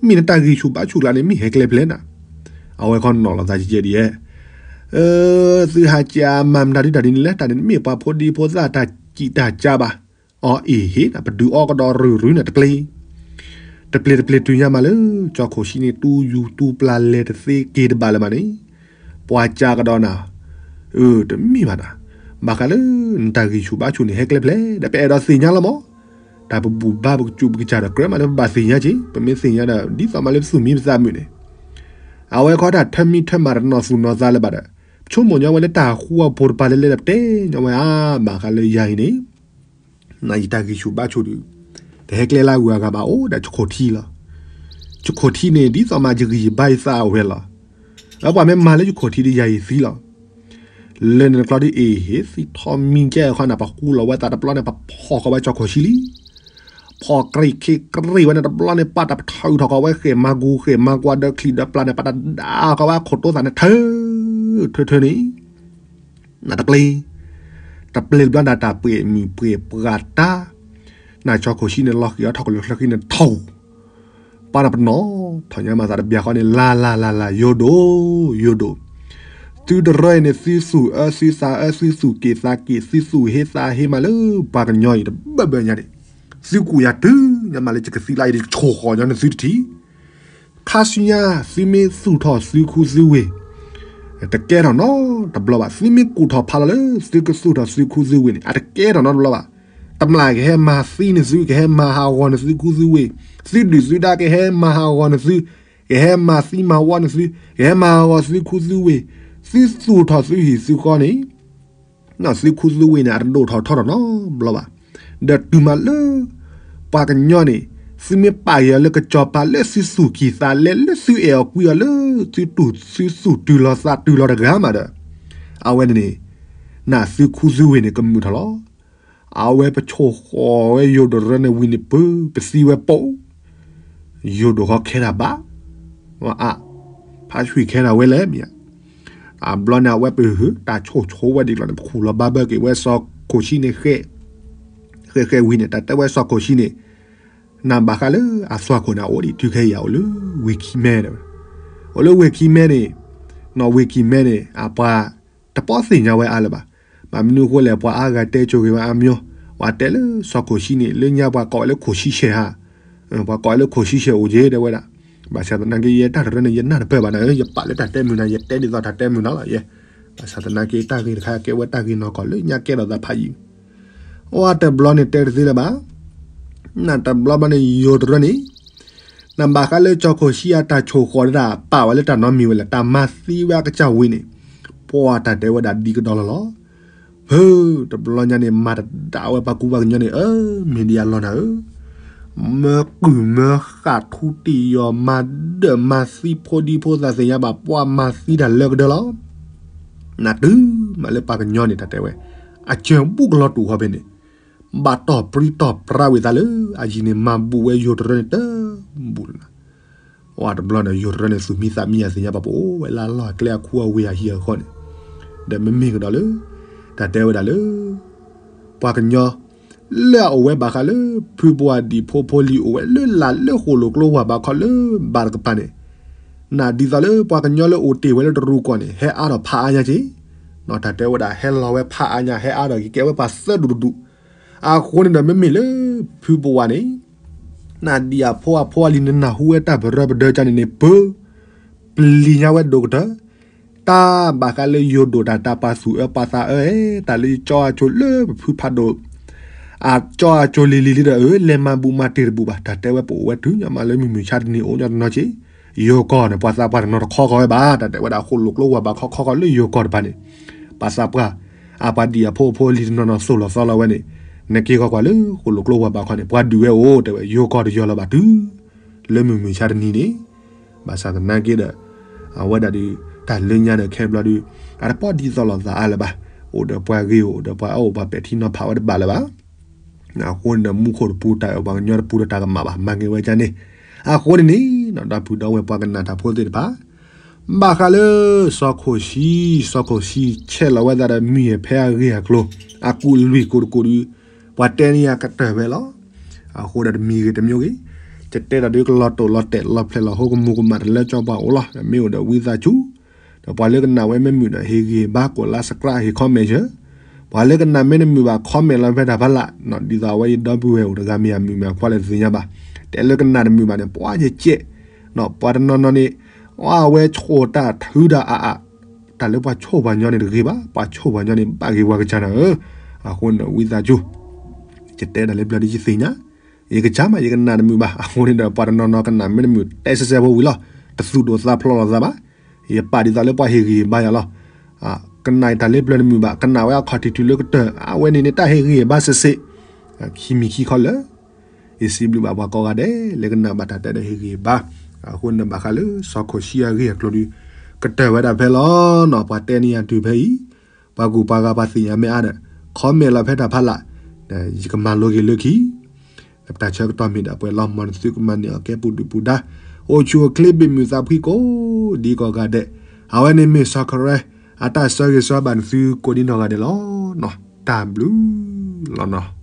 မ့ၢ်နတၢ်ဂံၢ်ဆူၣ်ဘါဆူၣ်ကျါန့ၣ် မ့ၢ်ဟဲကျဲဖဲလဲၣ်နၤ, အဝဲခီနီၣ်လီၤသးကဲကဲဒ်အံၤ, သုဟးကးမၤမတၤဒုတၢ်ဒ်န့ၣ်လဲၣ်, တၢ်န့ၣ်တမ့ၢ်ပှၤဖိဒံဖိသၣ်တၢ်စံးတၢ်ကါဘၣ်. အီအ့ၣ်ဟ့ၣ် ပဒုးအီၣ်ကဒီးရုၢ်ရုၢ်န့ၣ်တပျ့ၤ, တပျ့ၤတပျ့ၤတုၤညါမးလၢ ကၠီခိၣ်ဆံန့ၣ် တူၢ်ယူၤတူၢ်ပျၢ်လဲၤတသ့က့ၤတဘၣ်လၢၤမးန့ၣ်, ပှၤကးကဒီးနၤ, အၢ တမ့ၢ်ဘၣ်နၤ, ဘၣ်ဃးလၢ နတၢ်ဂံၢ်ဆူၣ်ဘါဆူၣ်န့ၣ် ဟဲကျဲဖဲလဲၣ် ဒီးပအဲၣ်ဒိးသ့ၣ်ညါလီၤမး, တၢ်ပဘူၣ်ဘါပကစူၣ်ပကစၢ်ဒီးကြၢးမးလၢပဘၣ်သ့ၣ်ညါက့ၤ, ပမ့ၢ်သ့ၣ်ညါဒီး ဒ်သိးမးလၢပသူၣ်မံပသးမုာ်န့ၣ်, အဝဲခီတၢ်ထၢမံထၢမၤတနီၢ်သူၣ်နီၢ်သးလၢၤဘၣ်ဒီး, ဆိကမိၣ်ညီဝဲလၢတၢ်ဃူအဖိတပၤလဲၤလဲၤဒီးပတဲညီဝဲအါ, ဘၣ်ဃးလၢယၤအံၤန့ၣ် နယတၢ်ဂံၢ်ဆူၣ်ဘါဆူၣ်ဒီး, တဟဲကျဲလၢအဂုၤအဂၤဘၣ်အိၣ်ဒီးယခိၣ်ထံလီၤ. ယခိၣ်ထံန့ၣ် ဒ်သိးမးယဂံၢ်ယဘါယသးအဝဲလီၤ. လၢပှၤမ့ၢ်မၤလၢယခိၣ်ထံဒီးယၤအံၤသံလီၤ. လၢန့ၣ်တကျီဒီးအ့ၣ်ဟ့ၣ်သံထီၣ်မံကဲအခီန့ၣ် ပှၤဃူလီၤဝဲသးတဘျီန့ၣ် ပှၤဖီၣ်ဃီၤဝဲကၠီခိၣ်ဆံလံ. ဖီၣ်ကြံၢ်ခ့ကြံၢ်ဝဲန့ၣ်တဘျီန့ၣ် ပှၤတၢ်ပထုးထီၣ်ဃီၤဝဲဃဲၣ်မၤကူဃဲၣ်မၤကွၢ်ဒီးချံၣ်ဒီးပျၢ်န့ၣ် ပှၤတၢ်ဒါဃီၤဝဲခိၣ်တိသးန့ၣ် ထၢ, ထၢထၢန့ၣ် နတပျ့ၤ, တပျ့ၤတဘျီနတၢ်ပှ့ၤမုၢ်ပှ့ၤပှၢ်တၢ်, နကၠီခိၣ်ဆံန့ၣ် လီၤဃံၤအီၤထီၣ်ကလိာ်ချၢဃံန့ၣ်ထီၣ်, ပှၤနပနီၣ်ထီၣ်ညါမၤသးတဘျီဃီန့ၣ် လၢ်လၢ်လၢ်လၢ် ယိၤဒိၣ်, ယိၤဒိၣ်, သုတရၢအံၤန့ၣ် သုသူၣ်အၢသုသးအၢ သုသူၣ်က့ၣ်သးက့ၣ် သုသူၣ်ဟ့သးဟ့မးလၢပှၤကညီအံၤတဘၢဘၢညါန့ၣ်, သုကူၣ်ယၤတုၤညါမးလၢယကသံလၢအံၤဒီး ယကဆိၣ်ဃီၤညီနသုတထံၣ် ခါဆူညါ သုမ့ၢ်သူၣ်ထီၣ်သုခူသုဝ့ၢ် တကဲထီၣ်နီတဘျီဘၣ်. သုမ့ၢ်ကူၣ်ထီၣ်ဖးလီၤလၢသုကသူၣ်ထီၣ်သုခူသုဝ့ၢ်န့ၣ် အတကဲထီၣ်နီတဘျီဘၣ်. တမျၢ်ကဟဲမၤသံနသု, ကဟဲမၤဟးဂီၤနသုခူသုဝ့ၢ်, သုဒုၣ်သုဒါကဟဲမၤဟးဂီၤနသု, ကဟဲမၤသံမၤဝီနသု, ကဟဲမၤဟးဂီၤသုခူသုဝ့ၢ်, သုသူၣ်ထီၣ်သုဟံၣ်သုဃီန့ၣ် သုခူသုဝ့ၢ်န့ၣ် အတဒိၣ်ထီၣ်ထီထီၣ်နီတဘျီဘၣ်. ဒီးတုၤမးလၢ ပှၤကညီန့ၣ် သုမ့ၢ်ပာ်က့ၤအီၤလၢကစီၤပၤလၢသုသူၣ်ကံၢ်သးလဲလၢသုအဲၣ်အီၤကွံအီၤလၢ သုသူၣ်တုၤလီၤသးတုၤလီၤတဂၤမးဒီး အဝဲန့ၣ်န့ၣ် နသုခူသုဝ့ၢ်န့ၣ် ကမုာ်ထီၣ်လီၤ. အဝဲပဆိၣ်ဃီၤဝဲယိၤဒိၣ်တရၢန့ၣ်ဝံၤန့ၣ် ပၢ ပသံဝဲပိာ် ယိၤဒိၣ်ဃီခဲတၢ်ဘၣ်, အါ, ဖးဆွံၣ်ခဲတၢ်ဝဲလဲၣ်မ့ၢ်ဧါ. အဘျီန့ၣ် အဝဲပဟုးတၢ်ဆိၣ်ဆိဝဲဒ်ကျီၢ်န့ၣ် ပခူၣ်လီၤဘၣ်ဘၢက့ၤဝဲစီၤခိၣ်ဆံန့ၣ်ဃဲ, ဃဲဃဲဝံၤန့ၣ် တၢ်တဲဝဲစီၤခိၣ်ဆံန့ၣ် နဘၣ်ဃးလၢအသွၣ်ခိၣ်န့ၣ် အိၣ်ဒံးတုၤခဲအံၤ အိၣ်လၢဝ့ၢ်ခံမဲတဲဝဲ, အိၣ်လၢဝ့ၢ်ခံမဲန့ၣ်, နီၢ်ဝ့ၢ်ခံမဲန့ၣ် အပှၤ တပီၢ်သ့ၣ်ညါဝဲအါလၢၤဘၣ်. ဘၣ်မနုၤအဃိလဲၣ် ပှၤအါဂၤတဲကိၤက့ၤဝဲအါမညီ, ပှၤတဲလၢစီၤခိၣ်ဆံန့ၣ် လၢညါပှၤကိးဝဲလၢခိၣ်ဆံဆဲးဧါ, ပှၤကိးဝဲလၢခိၣ်ဆံဆဲးအိၣ်က့ၤတဲဝဲဒၣ်. ဘၣ်ဆၣ်သနာ်က့ ယဲတၢ်တရၢန့ၣ် ယနၢ်တပၢၢ်ဘၣ်နၤဧၢ, ယပာ်လၢတၢ်တဲမုာ်နၤ, ယတဲဒ်သိးတၢ်တဲမုာ်နၤလီၤယဲ. ဘၣ်ဆၣ်သနာ်က့ တၢ်ဂ့ၢ်တခါကဲဝဲတၢ်ဂ့ၢ်နီၢ်ကီၢ်လၢညါကဲထီၣ်သးဖးယံာ်, အိၣ်တဘျီန့ၣ်တဲတသ့လၢၤဘၣ်. နတဘျီဘျီန့ၣ် ယိၤတရၢန့ၣ် နဘၣ်ဃးလၢစီၤခိၣ်ဆံအတၢ်ဆိၣ်ဃီၤဒၣ် ပာ်ဝဲလၢတၢ်နီတမံၤဝဲလဲၣ်, တၢ်မၤသံဝဲအကစၢ်ဝံၤန့ၣ် ပှၤတၢ်တဲဝဲဒၣ်ဒ်ကဒီးလီၤလီၤ. ဖု တဘျီညါန့ၣ် မၤတဒၣ်ဝဲပှၤကူပှၤကညီန့ၣ် အၢ မ့ၢ်ဒ်အလီၢ်နၤဧၢ, မၢကုၢ်မၢဃၣ်ထူတံၢ်ယီၤ မၤဒၢၣ်မၤသံဖိဒံဖိသၣ်သ့ၣ်ညါဘၣ် ပှၤမၤသံတၢ်လၢကဒၢလီၤ. နတုၤမးလၢပှၤကညီန့ၣ် တၢ်တဲဝဲ အစၢၤဘူၣ်ကလီၤတူာ်ဃီဖဲန့ၣ် ဘၣ်တီၢ်ပြံတီၢ်ပြါဝံၤသးလၢ အယံၤန့ၣ် မၤဘူးဝဲယိၤတရၢန့ၣ်တဘူၣ်လၢၤ. အတဘျီန့ၣ် ယိၤတရၢန့ၣ် သူၣ်မံသးမံအသ့ၣ်ညါဘၣ် ပအိၣ်ဝဲလၢအလီၢ်အကျဲအခူအဝ့ၢ်အဟံၣ်အဃီန့ၣ်, ဒီးမ့မ့ၢ်ကဒီးလၢ တၢ်တဲဝဲဒၣ်လၢ ပှၤကညီ လၢအအိၣ်ဝဲဘၣ်ဃးလၢ ဖုပှၢ်ဒံၣ်ဖိဖိလံၤအိၣ်ဝဲလၢလၢ်လၢဃိၣ်လိာ်ကျိဝၢ်ဘးခီလၢဘၣ်တကပၤန့ၣ်, နဒ်သိးလၢပှၤကညီလၢအိၣ်တ့ၢ်ဝဲလၢတရူးကီၢ်န့ၣ် ဟဲအါထီၣ်ဖးအါညါက့ၤ, တၢ်တဲဝဲဒၣ်ဟဲလီၤဝဲဖးအါညါ ဟဲအါထီၣ်က့ၤကဲဝဲပှၤသၢဒူၣ်တဒူၣ်, အဃိန့ၣ်ဒီးမ့မ့ၢ်လၢ ဖုပဝါန့ၣ် နဒံၣ်အဖိအဖိအလံၤ နနၢ်ဟူဝဲတၢ်ပရၢပဒၢကန့ၣ်န့ၣ် ပၢ ပျံၤညါဝဲဒိၣ်ကတၢၢ်, တၢ်ဘၣ်ဃးလၢယိၤဒိၣ်တၢ် တၢ်ပာ်သူၣ်အၢပာ်သးအၢ တၢ်လၢယကၠီအစိၤလၢပဖုဖးဒိၣ် အကၠီအစိၤလံၤလံၤလံဒီး အၢ လဲၤမၤဘူၣ်မၤတ့ၢ်တဘူၣ်ဘၣ်, တၢ်တဲဝဲပအိၣ်ဝဲတုၤညါမးလၢမုၢ်မုၢ်ဆါတနံၤအိၣ်ညီတနီၤက့ၤ, ယိၤကီၢ်န့ၣ် ပှၤသးပှၢ်တနီၤတခီဃီဝဲဘၣ်, တၢ်တဲဝဲဒၣ် ဃိၣ်လိာ်ကျိဝၢ်ဘးခီခီဃီလၢယိၤကီၢ်တပၤန့ၣ်, ပှၤသးပှၢ် အပှၤဒံၣ်အဖိအဖိအလံၤတနီၤနီၤသိၣ်လီၤသီလီၤဝဲန့ၣ်, နက့ၤဃီကွၢ်လၢဃိၣ်လိာ်ကျိဝၢ်ဘးခီန့ၣ် ပှၤဒုးဝဲအိၣ် တဲဝဲ ယိၤကီၢ်တယီၤလီၤဘၣ်တုၤ လၢမုၢ်မုၢ်ဆါတနံၤန့ၣ်, ဘၣ်ဆၣ်သနာ်က့ဒီး အဝဲဒၣ်ဒုး တၢ်လၢညါဒီးခဲဘျီဒုး အတပီၢ်ဒ်သိးလိာ်သးအါလၢၤဘၣ်, အိၣ်ဒီးပှၤဂ့ၤအိၣ်ဒီးပှၤအီၣ်အိၣ်ပှၤပဲာ်ထံနီၤဖးဝဲတဘၣ်လၢၤဘၣ်. အဃိန့ၣ်ဒီးမူခိၣ်တပူၤ တၢ်အဲၣ်ပှၤကညီတပူၤဒီးတၢ်ကမၣ်ဘၣ် မၤက့ၤဝဲဒ်န့ၣ်, အဃိန့ၣ်န့ၣ် ဒီပုၢ်ဒီဝဲၢ်ပှၤကနၣ်တၢ်ဖိသ့ၣ်တဖၣ် ဘၣ်ဃးလၢ စီၤခိၣ်ဆံ, စီၤခိၣ်ဆံဆဲးလီၤဝဲသးဒီးမုၢ်ယဲၢ်ဖဲအဂ့ၢ်အကျိၤ အကူးလွံၢ်ကိးတကိးဒုး ပှၤတဲန့ၢ်ယၤကတၢၢ်ဝဲလီၤ. အဃိဒီးတမံၤဂ့ၤတမံၤဂ့ၤ ယတဲတၢ်ဒုးကလီၤတိာ်လီၤတဲာ်လီၤဖျဲးလီၤဟိကမူၤကမၣ်တလၢကၠီပှၤအိၣ်လီၤ. မ့ၢ်အိၣ်ဒီးဝံသးစူၤ ဒီးပှၤလၢကနၣ်ဝဲမ့ၢ်မုာ်ဒီးဟ့ၣ်ဂံၢ်ဘါ ကိးလါ subscribe ဟ့ၣ် comment ဆၢ, ပှၤလၢကနၣ်မ့ၢ်တမုာ်ဘၣ် comment လီၤဖဲတၢ်ဖးလၢ်, ဒ်သိးအဝဲယဒီပုၢ်ဝဲၢ်အိၣ်တဂၤမ့ၢ်အမုာ်မ့ၢ်အခွါလဲၣ်တသ့ၣ်ညါဘၣ်. တဲလၢကနၣ်တမုာ်ဘၣ်န့ၣ် ပှၤယကဲး, ပှၤတနီၤနီၤန့ၣ် အဝဲဆိၣ်တၢ်ထုတၢ်အါအါ, တၢ်လၢပှၤဆိၣ်ပှၤညီန့ၣ်တဂ့ၤဘၣ်, ပှၤဆိၣ်ပှၤညီန့ၣ် ဘၣ်ဂ့ၤပှၤကစၢ်နၤဧၢ. အဃိန့ၣ်ဒီးဝံသးစူၤ ယတဲတၢ်လၢပျၢၤဒ်ယသ့ၣ်ညါ, ယကစၢ်မး ယကနၣ်တမုာ်ဘၣ်. အဃိန့ၣ်ဒီးပှၤတနီၤနီၤကနၣ်မ့ၢ်တမုာ် တဲစဲစဲဖိဝံၤလီၤ. တသူၣ်ဒိၣ်သးဖျိးလိာ်သးဘၣ်. ယပာ်ဒ်သိးလၢပှၤဟ့ၣ်ဂံၢ်ဟ့ၣ်ဘါယၤလီၤ. ကနၣ်တၢ်လၢပျၢၤတမုာ်ဘၣ်, ကနၣ်ဝဲအခီၣ်ထံးတုၤလၢကတၢၢ် အဝဲန့ၣ်န့ၣ် တၢ်ဟ့ၣ်ဂံၢ်ဟ့ၣ်ဘါစ့ၢ်စ့ၢ်, ခံမံၤခံခီလၢ ယစံးဘျုးဘၣ်ပှၤကိးဂၤဒဲး လၢကနၣ်ဘၣ်တၢ်တဲဒီးဟ့ၣ်ဂံၢ်ဟ့ၣ်ဘါ. အဃိန့ၣ်ဘၣ်ဃးလၢစီၤခိၣ်ဆံအဂ့ၢ်အကျိၤဒုး ကတၢၢ်ဝဲဒၣ်ဖဲလီၤနီၤ. ပှၤတဲန့ၢ်ယၤတုၤဖဲအံၤ, ပှၤဂုၤပှၤဂၤပှၤသ့ၣ်ညါမ့ၢ်အါဒီး comment လီၤဖဲတၢ်ဖးလၢ်, ယကမၤလိက့ၤလၢခံ ပတၢ်ဆၢကတီၢ်မ့ၢ်ဒၣ်ပှဲၤလီၤ မ်နသုကမၤန့ၢ်အီၤကဲပူၤဒုၣ်ပူၤဒါ, အိၣ်ဆူၣ်အိၣ်ချ့ဘၣ်မုာ်သးဖှံကိးဒံကိးဂၤဒဲး, အဝဲန့ၣ်မ့ၢ်စီၤခရဲ အတၢ်ဆၢဂ့ၤဆၢဝါဘၣ်နသုကိးဒံနီၢ်ဂၤဒဲးလီၤ. တၢ်ဘျုးလီၤနီၤ.